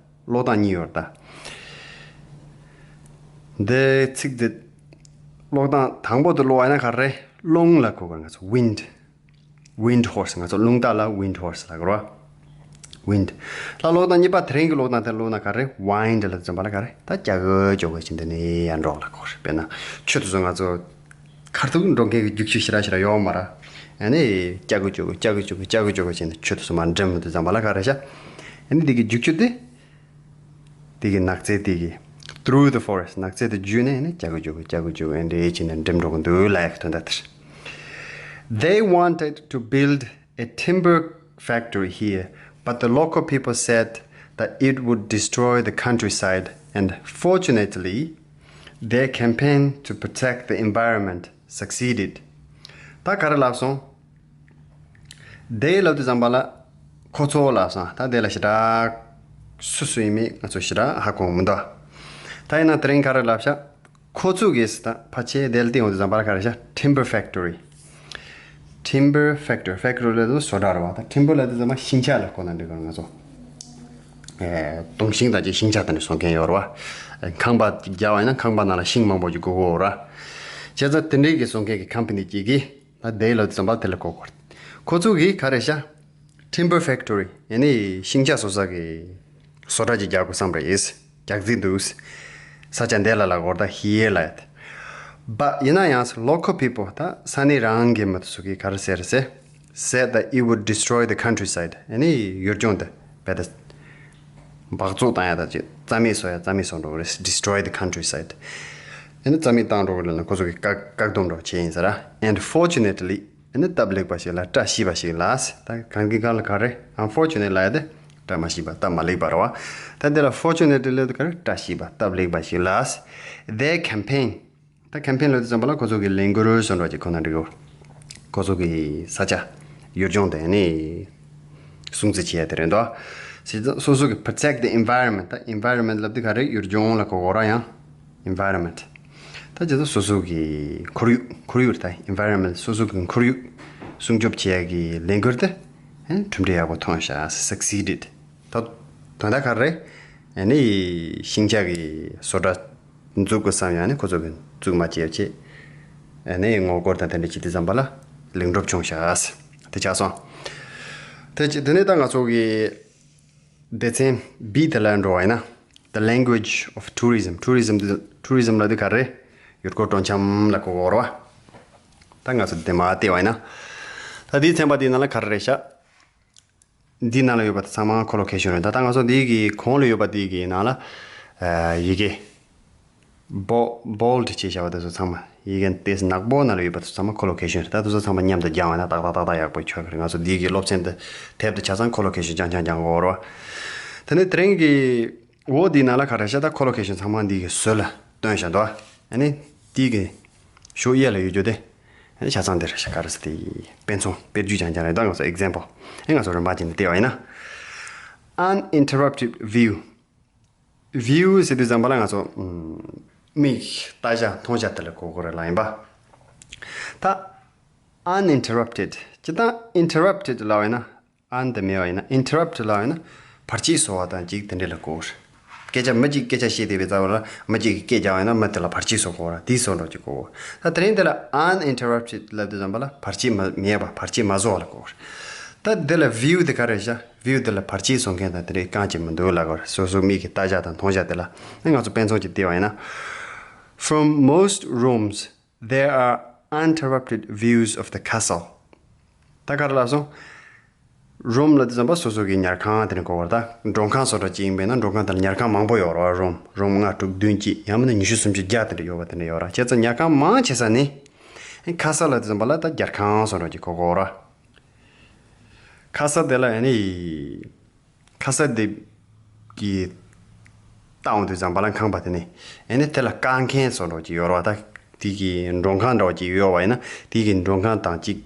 ཀློག་སྟངས་གཉིས་ཡོད་རེད་ད། འདིའི་ཚིག་འདི་ཀློག་སྟངས་དང་པོ་དེ་ཀློག་པ་ཡིན་ན་ག་རེ། རླུང་ལ་གོ་ག་ང་ཚོ་wind. Wind horse. ང་ཚོ་རླུང་རྟ་ལ་wind horse ལབ་ཀྱི་རེད་བ། wind. ད་ཀློག་སྟངས་གཉིས་པ། དེ་རིང་གི་ཀློག་སྟངས་དེ་ཀློག་ན་ག་རེ། wind ལབ་ཙམ་པ་ལ་ག་རེ། ད་ལྕགས་གུ་ཀྱོག་གུ་ཅིག་འདི་ནས་ཡར་འགྲོ་ལ་གོ་རེད། དཔེར་ན་ཆུ་དེ་ཚོ་ང་ཚོ་མཁར་ཐུག་འགྲོ་མཁན་གྱི་རྒྱུག་ཆུ་ཞེ་དྲག་ཞེ་དྲག་ཡོད་མ་རེད། ཨ་ནི་ལྕགས་གུ་ཀྱོག་གུ་ལྕགས་གུ་ཀྱོག་གུ་ལྕགས་གུ་ཀྱོག་གུ་བྱས་ནས་ཆུ་དེ་ཚོ་མར་འགྲིམ་དུས་ཙམ་པ་ལ་ག་རེ་ཤག་ཨ་ནི་འདི་གི་རྒྱུག་ཆུ་དེ། དེ་གི་ནགས་ཚལ་དེ་གི་through the forest. ནགས་ཚལ་དེ་བརྒྱུད་ནས་ནི་ལྕགས་གུ་ཀྱོག་གུ་ལྕགས་གུ་ཀྱོག་གུ་འདྲེས་བྱས་ནས་འགྲིམ་འགྲོ་གི་འདུག་ལབ་ཡག་གི་དོན་དག་དེ་རེད། They wanted to build a timber factory here, but the local people said that it would destroy the countryside, and fortunately, their campaign to protect the environment succeeded. ད་ག་རེ་ལབ་སོང་། དེ་ལབ་དུས་ཙམ་པ་ལ་ཁོ་ཚོ་ལབ་སོང་། ད་དེ་ལ་ཞེ་དྲག་སུ་སུ་ཡིན་མིན་ང་ཚོ་ཞེ་དྲག་ཧ་གོ་མི་འདུག་ད་ཡིན་ན་དེ་རིང་ག་རེ་ལབ་ཤག་ཁོ་ཚོ་གིས་ད་ཕལ་ཆེར་དེ་ལ་བལྟས་ཡོང་དུས་ཙམ་པ་ལ་ག་རེ་ཤག timber factory. Timber factory. factory ལབ་དུས་བཟོ་གྲྭ་རེད་བ། ད་timber ལབ་དུས་ཙམ་པ་ཤིང་ཆ་ལ་གོ་ན་འགྲིག་གི་རེད། ང་ཚོ་ཨེ་དུང་ཤིང་དང་བཅས་ཤིང་ཆ་དེ་འདྲ་བཟོ་མཁན་ཡོད་རེད་བ། ཁང་པ་རྒྱག་པ་ཡིན་ན་ཁང་པ་ནང་ལ་ཤིང་མང་པོ་ཅིག་དགོས་ཀྱི་ཡོད་རེད། བྱས་ཙང་དེ་འདྲའི་གི་བཟོ་མཁན་གྱི་company ཅིག་གིས་ད་དེ་ལབ་དུས་ཙམ་པ་དེ་ལ་གོ་དགོས་རེད། ཁོ་ཚོ་གིས་ག་རེ་ཤག timber factory ཡ་ནི་ཤིང་ཆ་བཟོ་ས་གི་བཟོ་གྲྭ་ཅིག་རྒྱག་དགོས་བསམ་རེད། རྒྱག་རྩིས་འདུག་ས་ཆ་འདི་ལ་ལ་གོ་ད་here ལ། But ཡིན་ན་ཡང་local people ད་ས་གནས་རང་གི་མི་ཚོ་གིས་ག་རེ་ཟེར་ཟེར། said that it would destroy the countryside. ཡ་ནི་ཡུལ་ལྗོངས་འདི་རྦད་དེ་འབག་བཙོག་བཏང་ཡ་ད་ཅིག་རྩ་མེད་བཟོ་ཡ། རྩ་མེད་བཟོ་འགྲོ་གི་རེད། destroy the countryside. ཡ་ནི་རྩ་མེད་བཏང་འགྲོ་གི་རེད་ལབ་ནས་ཁོ་ཚོ་གིས་བཀག་བཀག་སྡོམ་འདྲ་བྱས་ཡིན་ས་ར། And fortunately, ཨ་ནི་སྟབས་ལེགས་པ་ཞིག་ལ། བཀྲ་ཤིས་པ་ཞིག་ལ། ད་གང་གི་གང་ལ་ག་རེ། unfortunate ལབ་ཡ་དེ་བཀྲ་མ་ཤིས་པ། སྟབས་མ་ལེགས་པ་རེད་བ། ད་འདི་ལ་fortunate ལབ་དུས་ག་རེ། བཀྲ་ཤིས་པ། སྟབས་ལེགས་པ་ཞིག་ལ། Their campaign. ད་campaign ལབ་དུས་ཙམ་པ་ལ་ཁོ་ཚོ་གི་ལས་འགུལ་སོགས་འདྲ་ཅིག་ཁོ་ན་འགྲིག་གོ། ཁོ་ཚོ་གི་ས་ཆ་ཡུལ་ལྗོངས་དེ་ནི་སྲུང་བརྩི་བྱེད་ཡ་དེ་རེད་འདུག། སོ་སོ་གི་protect the environment. ད་environment ལབ་དུས་ག་རེ། ཡུལ་ལྗོངས་ལ་གོ་གོ་ར་ཡང་environment། ད་ཇི་ལྟར་སོ་སོ་གི་ཁོར་ཡུག་ཁོར་ཡུག་ད་environment སོ་སོ་གི་ཁོར་ཡུག་སྲུང་སྐྱོབ་བྱེད་ཡ་གི་ལས་འགུལ་དེ་གྲུབ་འབྲས་ཡག་པོ་ཐོན་ཤག། succeeded། ད་དོན་དག་ག་རེ། ཨ་ནི་ཤིང་ཆ་གི་བཟོ་གྲྭ་འཛུགས་དགོས་བསམ་ཡང་ནི་ཁོ་ཚོ་གི་འཛུགས་མ་བྱས་བྱས། ཨ་ནི་ངོ་རྒོལ་དང་དེ་འདྲ་བྱེད་དུས་ཙམ་པ་ལ་ལེགས་གྲུབ་བྱུང་ཤག། དེ་ཆགས་སོང་། དེ་ཆ་དེ་ནས་ད་ང་ཚོ་གི་སྡེ་ཚན་B དེ་ལ་འགྲོ་བ་ཡིན་ན། The language of tourism. Tourism དེ་tourism ལབ་དུས་ག་རེ། ཡུལ་སྐོར་སྤྲོ་འཆམ་ལ་གོ་གོ་ར་བ། ད་ང་ཚོ་དེ་མ་བལྟས་བ་ཡིན་ན། ད་དེའི་ཚན་པ་དེའི་ནང་ལ་ག་རེ་རེད་ཤག། འདི་ནང་ལ་ཡོད་པ་དེ་ཚང་མ་collocation རེད། ད་ད་ང་ཚོ་འདི་གི་གོང་ལ་ཡོད་པ་དེ་གི་ནང་ལ་ཨ་ཡི་གེ་bold བྱས་བཞག་པ་དེ་ཚོ་ཚང་མ། ཡི་གེ་དེ་ནག་པོ་ནང་ལ་ཡོད་པ་དེ་ཚོ་ཚང་མ་collocation རེད། ད་དེ་ཚོ་ཚང་མ་མཉམ་དུ་སྦྱངས་པ་ན་ཏག་ཏག་ཏག་ཏག་ཡག་པོ་ཆགས་ཀྱི་རེད། ང་ཚོ་འདི་གི་སློབ་ཚན་དེ་དེབ་དེ་ཆ་ཚང་collocation རྐྱང་རྐྱང་སྦྱང་དགོས་རེད་བ། དེ་ནས་དེ་རིང་གི་འོ་འདིའི་ནང་ལ་ག་རེ་ཤག། ད་collocation ཚང་མ་འདི་གི་ཟུར་ལ་བཏོན་བཞག་འདུག། ཨ་ནི་འདི་གི་ཤོག་གཡས་ལ་ཡོད་རྒྱུ་དེ། ཨ་ནི་ཆ་ཚང་འདིར་ཤག་ག་རེ་ཟེར་དེ། དཔེ་མཚོན་དཔེ་བརྗོད་རྐྱང་རྐྱང་རེད། ད་ང་ཚོ་example། ཨ་ང་ཚོ་རིམ་པ་བྱས་ནས་བལྟས་པ་ཡིན་ན། Uninterrupted view. View ཟེར་དུས་ཙམ་པ་ལ་ང་ཚོ་མིག་ལྟ་བྱ་མཐོང་བྱ་དེ་ལ་གོ་དགོས་རེད་ལབ་ཡིན་པ། ད་uninterrupted། སྤྱིར་བཏང་interrupted ལབ་ཡིན་ན། un དེ་མེད་པ་ཡིན་ན། interrupt ལབ་ཡིན་ན་བར་ཆད་བཟོ་བ་དང་ཅིག་དེ་འདྲ་ལ་གོ། སྐད་ཆ་མི་གཅིག་སྐད་ཆ་བཤད་བསྡད་པའི་རྩ་བ་ལ་མི་གཅིག་གིས་སྐད་རྒྱག་པ་ཡིན་ན་མི་དེ་ལ་བར་ཆད་བཟོ་དགོས་ར། དེ་བཟོ་འདྲ་ཅིག་གོ། ད་དེ་རིང་དེ་ལ་uninterrupted ལབ་དུས་ཙམ་པ་ལ་བར་ཆད་མ་མེད་པ། བར་ཆད་མ་བཟོ་བ་ལ་གོ། ད་དེ་ལ་view དེ་ག་རེ་བྱ། view དེ་ལ་བར་ཆད་བཟོ་མཁན་དང་དེ་འདྲའི་རྐང་གཅིག་མི་འདུག་ལབ་དགོས་ར། སོ་སོ་མིག་གིས་ལྟ་བྱ་དང་མཐོང་བྱ་དེ་ལ། ཨ་ང་ཚོ་དཔེ་མཚོན་གཅིག་བལྟས་པ་ཡིན་ན། From most rooms, there are uninterrupted views of the castle. ད་ག་རེ་ལབ་སོང་། room ལབ་དུས་ཙམ་པ་སོ་སོ་གི་ཉལ་ཁང་དེ་ནི་གོ་བར། ད་མགྲོན་ཁང་བཟོ་འདྲ་ཅིག་ཡིན་པས་ན་མགྲོན་ཁང་དེ་ལ་ཉལ་ཁང་མང་པོ་ཡོད་རེད་བ། room room ལྔ་དྲུག་བདུན་གཅིག་ཡང་མིན་ན་ཉི་ཤུ་སུམ་ཅུ་བརྒྱ་དེ་འདྲ་ཡོད་པ་དེ་འདྲ་ཡོད་རེད། བྱས་ཙང་ཉལ་ཁང་མང་ཆེ་ས་ནི་castle ལབ་དུས་ཙམ་པ་ལ་ད་རྒྱལ་ཁང་བཟོ་འདྲ་ཅིག་གོ་གོ་རེད་བ། castle དེ་ལ་ཨ་ནི། castle དེ་གི་ལྟ་འོང་དུས་ཙམ་པ་ལ་ཁང་པ་དེ་ནི། ཨ་ནི་དེ་ལ་བཀག་མཁན་བཟོ་འདྲ་ཅིག་ཡོད་རེད་བ། ད་དེ་གི་མགྲོན་ཁང་འདྲ་བ་ཅིག་ཡོད་པ་ཡིན་ན་དེ་གི་མགྲོན་ཁང་དང་གཅིག་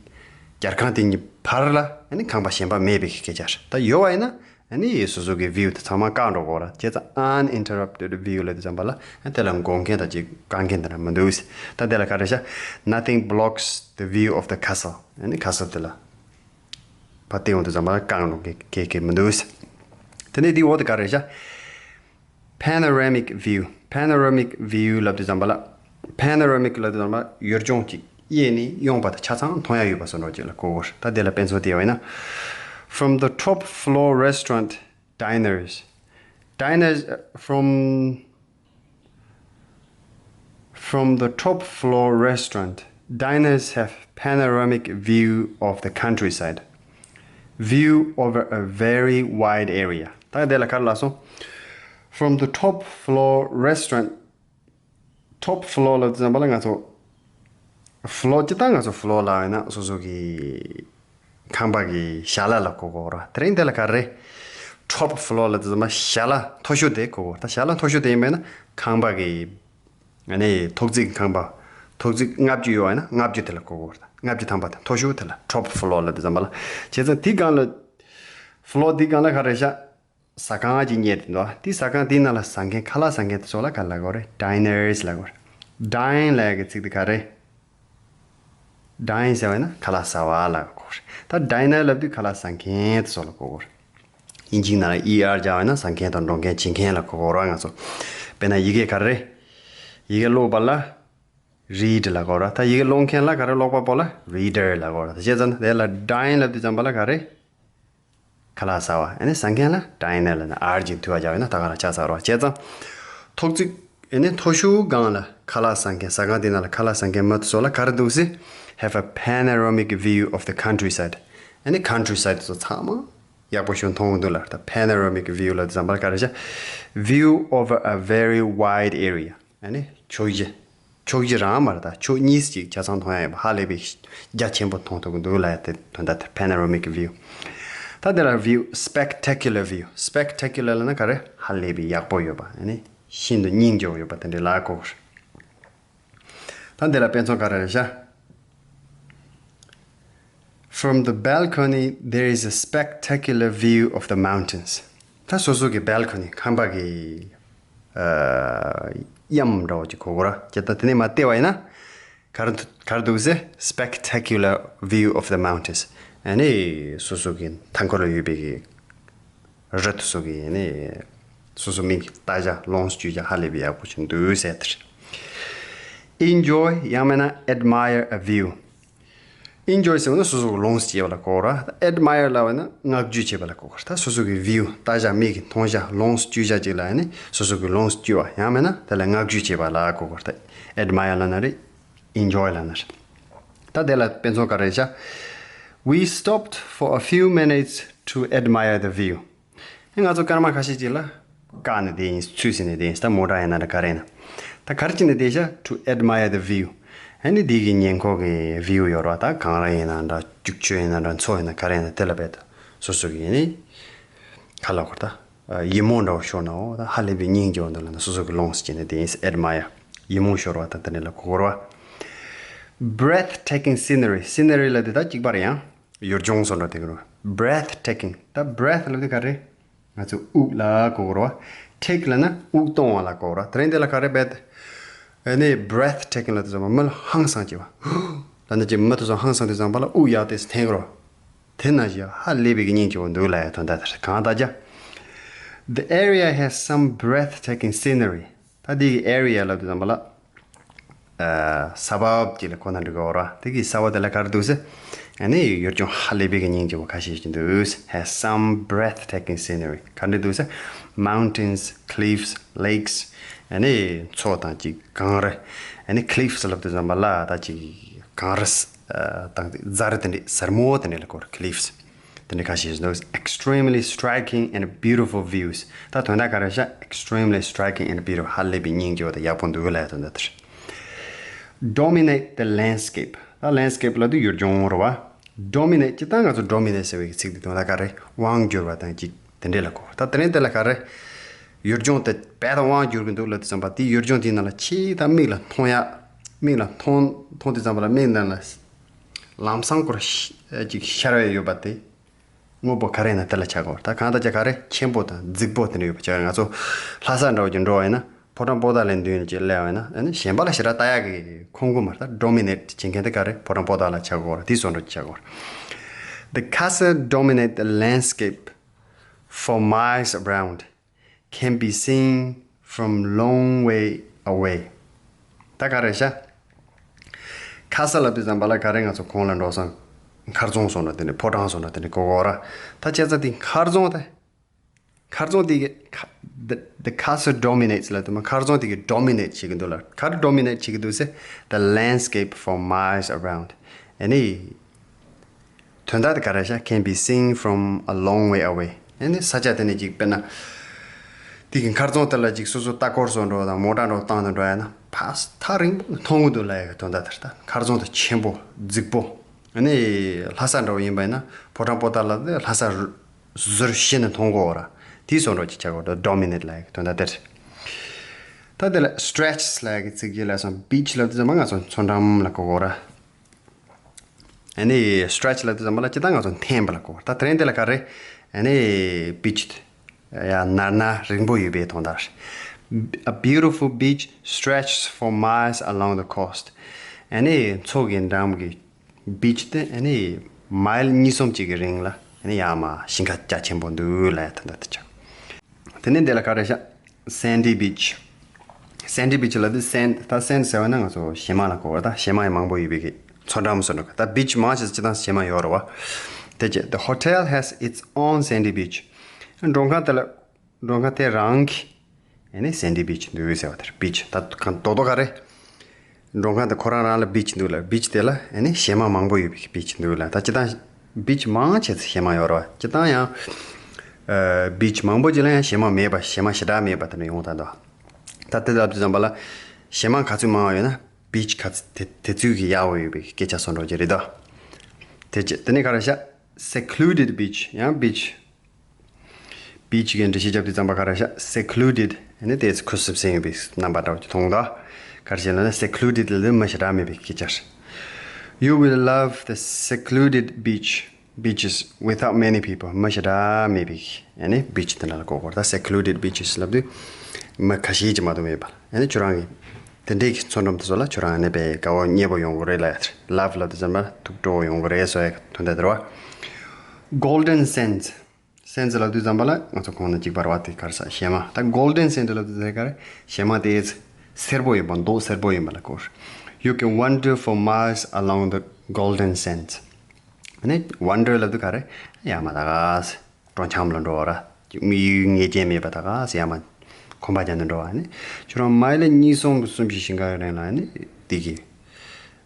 རྒྱལ་ཁང་དེ་གཉིས་བར་ལ་ཨ་ནི་ཁང་པ་གཞན་པ་མེད་པའི་སྐད་ཆ་རེད། ད་ཡོད་པ་ཡིན་ན་ཨ་ནི་སོ་སོ་གི་view དེ་ཚང་མ་བཀག་འགྲོ་དགོས་རེད། བྱས་ཙང་uninterrupted view ལབ་དུས་ཙམ་པ་ལ་ཨ་དེ་ལ་འགོག་མཁན་དང་གཅིག་བཀག་མཁན་དེ་འདྲ་མི་འདུག། ད་དེ་ལ་ག་རེ་བྱ། Nothing blocks the view of the castle. ཨ་ནི་castle དེ་ལ། ཕར་བལྟས་ཡོང་དུས་ཙམ་པ་ལ་བཀག་འགྲོ་མཁན་གང་ཡང་མི་འདུག། དེ་ནས་དེའི་འོག་ཏུ་ག་རེ་བྱ། Panoramic view. Panoramic view ལབ་དུས་ཙམ་པ་ལ། Panoramic ལབ་དུས་ཙམ་པ་ཡུལ་ལྗོངས་ཀྱི་གཡས་ནས་གཡོན་བར་དུ་ཆ་ཚང་མཐོང་ཡ་ཡོད་པ་བཟོ་འདྲ་ཅིག་ལ་གོ་དགོས། ད་དེ་ལ་དཔེ་མཚོན་བལྟས་པ་ཡིན་ན། From the top floor restaurant diners. Diners, uh, from From the top floor restaurant, diners have panoramic view of the countryside. View over a very wide area. ད་དེ་ལ་ག་རེ་ལབ་སོང་། From the top floor restaurant. Top floor ལབ་དུས་ཙམ་པ་ལ་ང་ཚོ་floor སྤྱིར་བཏང་ང་ཚོ་floor ལབ་ཡོད་ན་སོ་སོ་གི་ཁང་པ་གི་ཞལ་ལག་ལ་གོ་དགོས་རེད། དེ་རིང་དེ་ལ་ག་རེ། top floor ལབ་དུས་ཙམ་པ་ཞལ་ལག་མཐོ་ཤོས་དེ་གོ་དགོས་རེད། ད་ཞལ་ལག་མཐོ་ཤོས་དེ་ཡིན་པས་ན་ཁང་པ་གི་ཨ་ནི་ཐོག་བརྩེགས་ཁང་པ། ཐོག་བརྩེགས་ལྔ་བཅུ་ཡོད་པ་ཡིན་ན་ལྔ་བཅུ་དེ་ལ་གོ་དགོས་རེད། ལྔ་བཅུ་ཐམ་པ་དང་མཐོ་ཤོས་དེ་ལ་top floor ལབ་དུས་ཙམ་པ་ལ། བྱས་ཙང་དེའི་སྒང་ལ། floor དེའི་སྒང་ལ་ག་རེ་བཞག་ཟ་ཁང་ཅིག་རྙེད་དེ་འདུག། དེ་ཟ་ཁང་དེའི་ནང་ལ་ཟ་མཁན་ཁ་ལག་ཟ་མཁན་དེ་ཚོ་ལ་ག་རེ་ལབ་དགོས་རེད། diners ལབ་དགོས་རེད། dine ལབ་ཡག་གི་ཚིག་དེ་ག་རེ། dine ཟེར་བ་ཡིན་ན་ཁ་ལག་ཟ་བ་ལ་གོ་དགོས་རེད། ད་diner ལབ་དུས་ཁ་ལག་ཟ་མཁན་དེ་ཚོ་ལ་གོ་དགོས་རེད། དབྱིན་ཇིའི་ནང་ལ་er སྦྱར་བ་ཡིན་ན་ཟ་མཁན་དང་འགྲོ་མཁན་བྱེད་མཁན་ལ་གོ་དགོས་རེད་ང་ཚོ། དཔེར་ན་ཡི་གེ་ག་རེ། ཡི་གེ་ཀློག་པ་ལ་read ལབ་དགོས་རེད། ད་ཡི་གེ་ཀློག་མཁན་ལ་ག་རེ། ཀློག་པ་པོ་ལ་reader ལབ་དགོས་རེད། བྱས་ཙང་དེ་ལ་dine ལབ་དུས་ཙམ་པ་ལ་ག་རེ། ཁ་ལག་ཟ་བ། ཨ་ནི་ཟ་མཁན་ལ་diner ལབ་ན་er གྱི་འཐུས་པ་སྦྱར་བ་ཡིན་ན་ད་ག་རང་ཆགས་ཚར་བ། བྱས་ཙང་། ཐོག་བརྩེགས། ཨ་ནི་མཐོ་ཤོས་སྒང་ལ་ཁ་ལག་ཟ་མཁན། ཟ་ཁང་དེ་ནང་ལ་ཁ་ལག་ཟ་མཁན་མི་དེ་ཚོ་ལ་ག་རེ་འདུག་ཟེར། have a panoramic view of the countryside. ཨ་ནི་countryside དེ་ཚོ་ཚང་མ་ཡག་པོ་ཞིག་མཐོང་གི་འདུག་ལབ། ད་panoramic view ལབ་དུས་ཙམ་པ་ལ་ག་རེ་བྱ། view over a very wide area. ཨ་ནི་ཕྱོགས་བཞི། ཕྱོགས་བཞི་རང་མ་རེད། ད་ཕྱོགས་གཉིས་ཅིག་ཆ་ཚང་མཐོང་ཡ་ཡོད་པ། ཧ་ལས་པའི་རྒྱ་ཆེན་པོ་མཐོང་ཐུབ་ཀྱི་འདུག་ལབ་ཡ་དེ་དོན་དག་དེ་panoramic view། ད་དེ་ལ་view spectacular view། Spectacular ལབ་ན་ག་རེ། ཧ་ལས་པའི་ཡག་པོ་ཡོད་པ། ཨ་ནི་ཤིན་ཏུ་སྙིང་རྗེ་པོ་ཡོད་པ་དེ་འདྲའི་ལབ་གོ་གི་རེད། ད་འདི་ལ་དཔེ་མཚོན་ག་རེ་རེད་ཤག From the balcony, there is a spectacular view of the mountains. ད་སོ་སོ་གི་balcony ཁང་པ་གི་ཨ་གཡམ་འདྲ་བོ་ཅིག་གོ་གོ་ར། ཅེ་ད་དེ་ནས་མར་བལྟས་པ་ཡིན་ན་ག་རེ་ག་རེ་འདུག་ཟེར། Spectacular view of the mountains. ཨ་ནི་སོ་སོ་གི་མཐའ་འཁོར་ལ་ཡོད་པའི་གི་རི་དེ་ཚོ་གི་ནི་སོ་སོ་མིག་གིས་ལྟ་བྱ་ལོངས་སྤྱོད་བྱ་ཧ་ལས་པའི་ཡག་པོ་ཞིག་འདུག་ཟེར་དེ་རེད། Enjoy ཡང་མིན་ན་admire a view། Enjoy ཟེར་བ་ནི་སོ་སོ་གི་ལོངས་སྤྱོད་པ་ལ་གོ་ར། admire ལབ་པ་ན་བསྔགས་བརྗོད་བྱེད་པ་ལ་གོ་གི་རེད། ད་སོ་སོ་གི་view ལྟ་བྱ་མིག་གིས་མཐོང་བྱ་ལོངས་སྤྱོད་བྱ་ཅིག་ལ་ནི་སོ་སོ་གི་ལོངས་སྤྱོད་པ་ཡང་མིན་ན་དེ་ལ་བསྔགས་བརྗོད་བྱེད་པ་ལ་གོ་གི་རེད། admire ལབ་ན་རེད། Enjoy ལབ་ན་རེད། ད་དེ་ལ་དཔེ་མཚོན་ག་རེ་བྱ། We stopped for a few minutes to admire the view. ཨེ་ང་ཚོ་སྐར་མ་ཁ་ཤས་ཅིག་ལ་བཀག་ནས་བསྡད་ཡིན། ཚུར་ཟིན་ནས་བསྡད་ཡིན། ད་མོ་ཊ་ཡིན་ན་འདྲ་ག་རེ་ཡིན་ན། ད་ག་རེ་བྱས་ནས་བསྡད་ཤག to admire the view. ཨ་ནི་འདི་གི་ཉེ་འཁོར་གྱི་view ཡོད་རེད་བ། ད་གངས་རི་ཡིན་ན་འདྲ། ལྕུག་ཆུ་ཡིན་ན་འདྲ། མཚོ་ཡིན་ན་ག་རེ་ཡིན་ན་དེ་ལ་བལྟས་སོ་སོ་གི་ནི་ག་ལབ་དགོས་རེད། ད་ཡིད་སྨོན་འདྲ་བོ་ཤོར་ནའོ། ད་ཧ་ལས་པའི་སྙིང་རྗེ་པོ་འདུག་ལབ་ན་སོ་སོ་གི་ལོངས་སུ་སྤྱད་ནས་དེ་ཡིན། admire ཡིད་སྨོན་ཤོར་བ་དང་དེ་འདྲ་ལ་གོ་དགོས་རེད་བ། Breathtaking scenery. Scenery ལབ་དེ་ད་གཅིག་པ་རེད། ཡང་ཡུལ་ལྗོངས་སོགས་འདྲ་དེ་གི་རེད། Breathtaking. ད་breath ལབ་དེ་ག་རེ། ང་ཚོ་དབུགས་ལ་གོ་དགོས་རེད་བ། take ལབ་ན་དབུགས་གཏོང་བ་ལ་གོ་དགོས་རེད། དེ་རིང་དེ་ལ་ག་རེ་བེད། ཨ་ནི་breathtaking ལབ་དུས་ཙམ་པ་མི་ལ་ཧང་སངས་བྱེད་པ། ལབ་ན་ཅིག་མི་དེ་ཚོ་ཧང་སངས་དུས་ཙམ་པ་ལ་དབུགས་ཡག་དེ་འཐེན་དགོས་རེད། དེ་ནང་བཞིན་ཧ་ལས་པའི་གི་སྙིང་རྗེ་པོ་འདུག་ལབ་ཡ་དོན་དག་དེ་རེད། གང་ལྟར་ཀྱང་། The area has some breathtaking scenery. ད་འདི་གི་area ལབ་དུས་ཙམ་པ་ལ། ཨ་ས་བབ་ཅིག་ལ་གོ་ན་འགྲིག་གི་རེད་བ། དེ་གི་ས་བབ་དེ་ལ་ག་རེ་འདུག་ཟེར། ཨ་ནི་ཡུལ་ལྗོངས་ཧ་ལས་པའི་གི་སྙིང་རྗེ་པོ་ཁ་ཤས་ཤིག་འདུག has some breathtaking scenery. ག་འདྲ་འདུག་ཟེར། Mountains, cliffs, lakes. ཨ་ནི་མཚོ་དང་ཅིག་གངས་རི། ཨ་ནི་cliffs ལབ་དུས་ཙམ་པ་ལ་ད་ཅིག་གངས་རི་ཨ་དང་རྫ་རི་དེ་འདྲ་ཟབ་མོ་དེ་འདྲ་ལ་གོ་རེད། cliffs དེ་འདྲ་ཁ་ཤས་ཤིག་འདུག extremely striking and beautiful views. ད་དོན་དག་ག་རེ་ཤག extremely striking and beautiful. ཧ་ལས་པའི་སྙིང་རྗེ་པོ་དང་ཡག་པོ་འདུག་ལབ་ཡ་དོན་དག་དེ་རེད། Dominate the landscape. ད་landscape ལབ་དུས་ཡུལ་ལྗོངས་རེད་བ། Dominate སྤྱིར་བཏང་ང་ཚོ་dominate ཟེར་བའི་ཚིག་འདི་དོན་དག་ག་རེ། དབང་བསྒྱུར་བ་དང་ཅིག་དེ་འདྲས་ལ་གོ། ད་དེ་རིང་དེ་ལ་ག་རེ། ཡུལ་ལྗོངས་དེ་རྦད་དེ་དབང་བསྒྱུར་གྱི་འདུག་ལབ་དུས་ཙམ་པ་དེ་ཡུལ་ལྗོངས་དེའི་ནང་ལ་ཆེས་ད་མིག་ལ་མཐོང་ཡ། མིག་ལ་མཐོང་མཐོང་དུས་ཙམ་པ་ལ་མིག་ནང་ལ་ལམ་སང་སྐོར་ཅིག་ཤར་བ་ཡོད་པ་དེ། དངོས་པོ་ག་རེ་ཡིན་ན་དེ་ལ་ཆགས་དགོས། ད་གང་ལྟར་ཀྱང་ག་རེ་ཆེན་པོ་དང་རྫིག་པོ་དེ་འདྲ་ཡོད་པ་ཆགས། ང་ཚོ་ལྷ་ས་འདྲ་བོ་ཅིག་འགྲོ་བ་ཡིན་ན་ཕོ་བྲང་པོ་ཏ་ལའི་མདུན་ཅིག་སླེབས་པ་ཡིན་ན་ཨ་ནི་གཞན་པ་ལ་ཞེ་དྲག་ལྟ་ཡག་གི་ཁོམ་གི་མ་རེད། ད་dominate བྱེད་མཁན་དེ་ག་རེ། ཕོ་བྲང་པོ་ཏ་ལ་ཆགས་དགོས་རེད། དེ་བཟོ་འདྲ་ཅིག་ཆགས་དགོས་རེད། The castle dominate the landscape for miles around, can be seen from long way away. ད་ག་རེ་ཤག castle ལབ་དུས་ཙམ་པ་ལ་ག་རེ་ང་ཚོ་གོང་ལ་འགྲོ་སོང་། མཁར་རྫོང་སོང་ན་དེ་ནི་ཕོ་བྲང་སོང་ན་དེ་ནི་གོ་གོ་ར། ད་བྱས་ཙང་དེ་མཁར་རྫོང་དེ། མཁར་རྫོང་དེ་གི་ཁ- the, the castle dominates ལབ་དུས་མ་མཁར་རྫོང་དེ་གི་dominate བྱེད་ཀྱི་འདུག་ལ། ག་རེ་dominate བྱེད་ཀྱི་འདུག་ཟེར། The landscape for miles around. ཨ་ནི། དོན་དག་དེ་ག་རེ་ཤག can be seen from a long way away. ཨ་ནི་ས་ཆ་དེ་ནས་ཅིག་དཔེར་ན། དེ་གི་མཁར་རྫོང་དེ་ལ་ཅིག་སོ་སོ་ལྟ་སྐོར་སོགས་འགྲོ་དང་མོ་ཊ་འགྲོ་བཏང་ནས་འགྲོ་ཡ་ན་ཕར་ཐག་རིང་པོ་ནས་མཐོང་གི་འདུག་ལབ་ཡ་གི་དོན་དག་དེ་རེད། ད་མཁར་རྫོང་དེ་ཆེན་པོ་རྫིག་པོ། ཨ་ནི་ལྷ་ས་འདྲ་བོ་ཡིན་པ་ཡིན་ན་ཕོ་བྲང་པོ་ཏ་ལ་དེ་ལྷ་ས་རུ་ཟུར་ཕྱེ་ནས་མཐོང་གོ་ར། དེ་སོགས་འགྲོ་ཅིག་ཆགས་གོ་ད་dominate ལབ་ཡ་གི་དོན་དག་དེ་རེད། ད་དེ་ལ་stretch ལབ་ཡ་གི་ཚིག་གི་ལ་སོང་beach ལབ་དུས་ཙམ་པ་ང་ཚོ་མཚོ་འགྲམ་ལ་གོ་གོ་ར། ཨ་ནི་stretch ལབ་དུས་ཙམ་པ་ལ་སྤྱིར་བཏང་ང་ཚོ་འཐེན་པ་ལ་གོ། ད་དེ་རིང་དེ་ལ་ག་རེ། ཨ་ནི་beach ཡ་ནར་ནར་རིང་པོ་ཡོད་པའི་དོན་དག A beautiful beach stretches for miles along the coast. ཨ་ནི་མཚོ་གི་འགྲམ་གྱི་beach དེ་ཨ་ནི་mile གཉིས་གསུམ་ཅིག་གི་རིང་ལ་ཨ་ནི་ཡར་མར་ཞིང་ཁ་རྒྱ་ཆེན་པོ་འདུག་ལབ་ཡ་དོན་དག་དེ་ཆགས། དེ་ནས་འདི་ལ་ག་རེ་ཤག sandy beach. Sandy beach ལབ་དུས་sand ད་sand ཟེར་བ་ན་ང་ཚོ་བྱེ་མ་ལ་གོ་བ། ད་བྱེ་མ་ཡང་མང་པོ་ཡོད་པའི་གི་མཚོ་འགྲམ་སོགས་འགྲོ་གི། ད་beach མང་ཆེ་ས་སྤྱིར་བཏང་བྱེ་མ་ཡོད་རེད་བ། དེ་རྗེས་the hotel has its own sandy beach. མགྲོན་ཁང་དེ་ལ་མགྲོན་ཁང་དེ་རང་གི་ཨ་ནི་sandy beach འདུག་ཟེར་བ་དེ་རེད། beach ད་གང་རྡོག་རྡོག་ག་རེ། མགྲོན་ཁང་དེ་ཁོ་རང་རང་ལ་beach འདུག་ལ། beach དེ་ལ་ཨ་ནི་བྱེ་མ་མང་པོ་ཡོད་པའི་beach འདུག་ལ། ད་སྤྱིར་བཏང་beach མང་ཆེ་ས་བྱེ་མ་ཡོད་རེད་བ། སྤྱིར་བཏང་ཡང་ཨ་beach མང་པོ་ཅིག་ལ་ཡང་བྱེ་མ་མེད་པ་བྱེ་མ་ཞེ་དྲག་མེད་པ་དེ་འདྲ་ཡོང་ད་འདུག་ད་དེ་ལབ་དུས་ཙམ་པ་ལ་བྱེ་མ་ག་ཚོད་མང་བ་ཡོད་ན་ beach ག་ཚོད་དེ་དེ་ཚོད་ཀྱི་ཡག་པོ་ཡོད་པའི་སྐད་ཆ་བཟོ་འདྲ་ཅིག་རེད་དོ། དེ་རྗེས་དེ་ནས་ག་རེ་ཤག secluded beach ཡང་beach beach གི་འགྲེལ་བཤད་རྒྱབ་དུས་ཙམ་པ་ག་རེ་ཤག secluded ཨ་ནི་དེ་ཁུ་སིམ་སིམ་ཡོད་པའི་རྣམ་པ་འདྲ་བོ་ཅིག་མཐོང་དོ། ག་རེ་བྱས་ལབ་ན་secluded ལབ་དུས་མི་ཞེ་དྲག་མེད་པའི་སྐད་ཆ་རེད། You will love the secluded beach beaches without many people མི་ཞེ་དྲག་མེད་པའི་ཨ་ནི་beach དེ་འདྲ་ལ་གོ་དགོས་རེད། ད་secluded beaches ལབ་དུས་མི་ཁ་ཤས་ཅིག་མ་གཏོགས་མེད་པ་ཨ་ནི་ཁྱོད་རང་གི་དེ་འདྲའི་གི་མཚོ་འགྲམ་དེ་ཚོ་ལ་ཁྱོད་རང་ཨ་ནི་དཔེ་དགའ་བོ་མཉེས་པོ་ཡོང་གི་རེད་ལབ་ཡ་དེ་རེད། Love ལབ་དུས་ཙམ་པ་ཐུགས་སྤྲོ་བོ་ཡོང་གི་རེད་ཟེར་ཡ་དོན་དག་དེ་རེད་བ། Golden sands sands ལབ་དུས་ཙམ་པ་ལ་ང་ཚོ་གོང་ན་གཅིག་པར་བ་དེ་ག་རེ་ཟ་བྱེ་མ། ད་golden sand ལབ་དུས་ཙམ་པ་ག་རེ་བྱེ་མ་དེ་སེར་པོ་ཡིན་པ་མདོག་སེར་པོ་ཡིན་པ་ལ་གོ། You can wander for miles along the golden sands ཨ་ནི་wander ལབ་དུས་ག་རེ་ཡ་མ་ད་ག་སེ་གྲོང་འཁྱམ་ལ་འགྲོ་བ་ར། དམིགས་ཡུལ་ངེས་ཅན་མེད་པ་ད་ག་སེ་ཡ་མ་གོམ་པ་རྒྱག་ནས་འགྲོ་བ་ཨ་ནི་ཁྱོད་རང་མའི་ལི་གཉིས་གསུམ་གསུམ་བཞི་ཞིང་ཁ་རིང་ལ་ཨ་ནི་དེ་གི་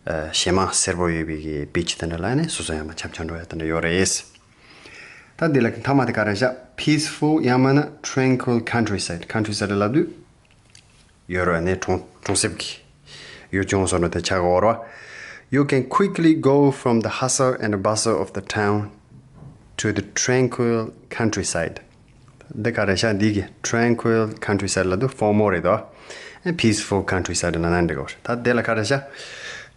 བྱེ་མ་སེར་པོ་ཡོད་པའི་གི་beach དེ་འདྲ་ལ་ཨ་ནི་སོ་སོ་ཡ་མ་འཁྱམ་འཁྱམ་འགྲོ་ཡ་དེ་འདྲ་ཡོད་རེད། ད་འདི་ལ་མཐའ་མ་དེ་ག་རེ་བཞག peaceful ཡང་མིན་ན་tranquil countryside countryside ལབ་དུས་ཡོད་རེད་ནས་གྲོང་གྲོང་གསེབ་ཀྱི་ཡུལ་ལྗོངས་སོགས་ནང་དེ་ཆགས་ཀྱི་ཡོད་རེད། You can quickly go from the hustle and bustle of the town to the tranquil countryside འདི་ག་རེ་བཞག་འདི་གི་tranquil countryside ལབ་དུས་དཔའ་མོ་རེད་དོ། peaceful countryside ལབ་ན་འགྲིག་གི་རེད། ད་དེ་ལ་ག་རེ་བཞག་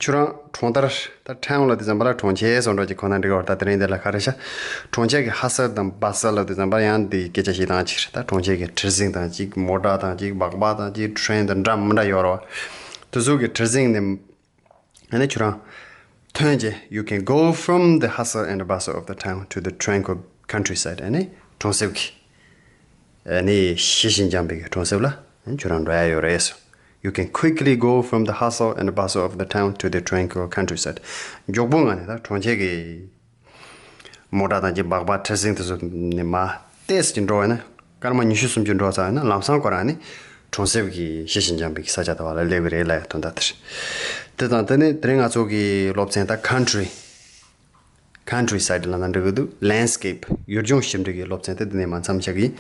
ཁྱོད་རང་གྲོང་རྡལ་ད་town ལབ་དུས་ཙམ་པ་ལ་གྲོང་ཁྱེར་སོགས་འདྲ་ཅིག་གོ་ན་འགྲིག་གི་རེད། ད་དེ་རིང་འདི་ལ་ག་རེ་བཞག་གྲོང་ཁྱེར་གྱི་hustle དང་bustle ལབ་དུས་ཙམ་པ་ཡང་འདི་སྐད་ཆ་བཤད་སྟངས་ཅིག་རེད། ད་གྲོང་ཁྱེར་གྱི་གྲུ་གཟིངས་དང་གཅིག་མོ་ཊ་དང་གཅིག་སྦག་སྦག་དང་གཅིག train དང་འདྲ་མི་འདྲ་ཡོད་རེད་བ། དེ་ཚོ་གི་གྲུ་གཟིངས་ནས་ཨ་ནི་ཁྱོད་རང་ཐོན་རྗེས་you can go from the hustle and bustle of the town to the tranquil countryside ཨ་ནི་གྲོང་གསེབ་ཀྱི་ཨ་ནི་ཞི་ཞིང་འཇམ་པའི་གྲོང་གསེབ་ལ་ཨ་ནི་ཁྱོད་རང་འགྲོ་ཡ་ཡོད་རེད། You can quickly go from the hustle and bustle of the town to the tranquil countryside མགྱོགས་པོ་ངང་ནས་ད་གྲོང་ཁྱེར་གྱི་མོ་ཊ་དང་གཅིག་སྦག་སྦག་གྲུ་གཟིངས་དེ་ཚོ་ནས་མར་ཏོག་ཙམ་ཅིག་འགྲོ་བ་ཡིན་ན་སྐར་མ་ཉི་ཤུ་སུམ་ཅུ་འགྲོ་ཚར་ཡིན་ན་ལམ་སང་ཁོ་རང་ནི་གྲོང་གསེབ་ཀྱི་ཞི་ཞིང་འཇམ་པའི་ས་ཆ་དེ་བ་ལ་སླེབས་ཀྱི་རེད་ལབ་ཡ་དོན་དག་དེ་རེད། དེ་དང་དེ་ནས་དེ་རིང་ང་ཚོ་གི་སློབ་ཚན་ད་country country side ལབ་ན་འགྲིག་གི་འདུག landscape ཡུལ་ལྗོངས་ཞིབ་འབྲི་གི་སློབ་ཚན་དེ་འདི་ནས་མ་མཚམས་ཆགས་ཀྱི་ཡིན།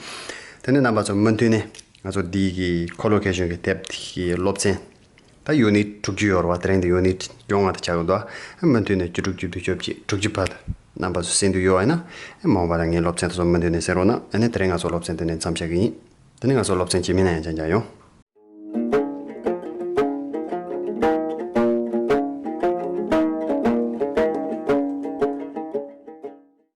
དེ་ནས་རྣམ་པ་ཚོ་མུ་མཐུད་ནས་ང་ཚོ་འདི་གི་ཁོ་ལོ་ཀེ་ཤོན་གྱི་དེབ་དེ་གི་སློབ་ཚན་ད་ཡུ་ནིཊ་དྲུག་ཅུ་ཡོད་རེད་བ། དེ་རིང་འདི་ཡུ་ནིཊ་བཅོ་ལྔ་དེ་ཆགས་ཀྱི་འདུག་མུ་མཐུད་ནས་བཅུ་དྲུག་བཅུ་བདུན་བཅོ་བརྒྱད་དྲུག་ཅུ་བར་དུ་རྣམ་པ་ཚོ་གསན་འདོད་ཡོད་པ་ཡིན་ན་མ་འོངས་པ་ལ་ངའི་སློབ་ཚན་དེ་ཚོ་མུ་མཐུད་ནས་གསན་རོགས་གནང་། ཨ་ནི་དེ་རིང་ང་ཚོ་སློབ་ཚན་འདི་ནས་མཚམས་བཞག་གི་ཡིན། དེ་ནས་ང་ཚོ་སློབ་ཚན་རྗེས་མའི་ནང་ཡང་མཇལ་མཇལ་ཡོང་།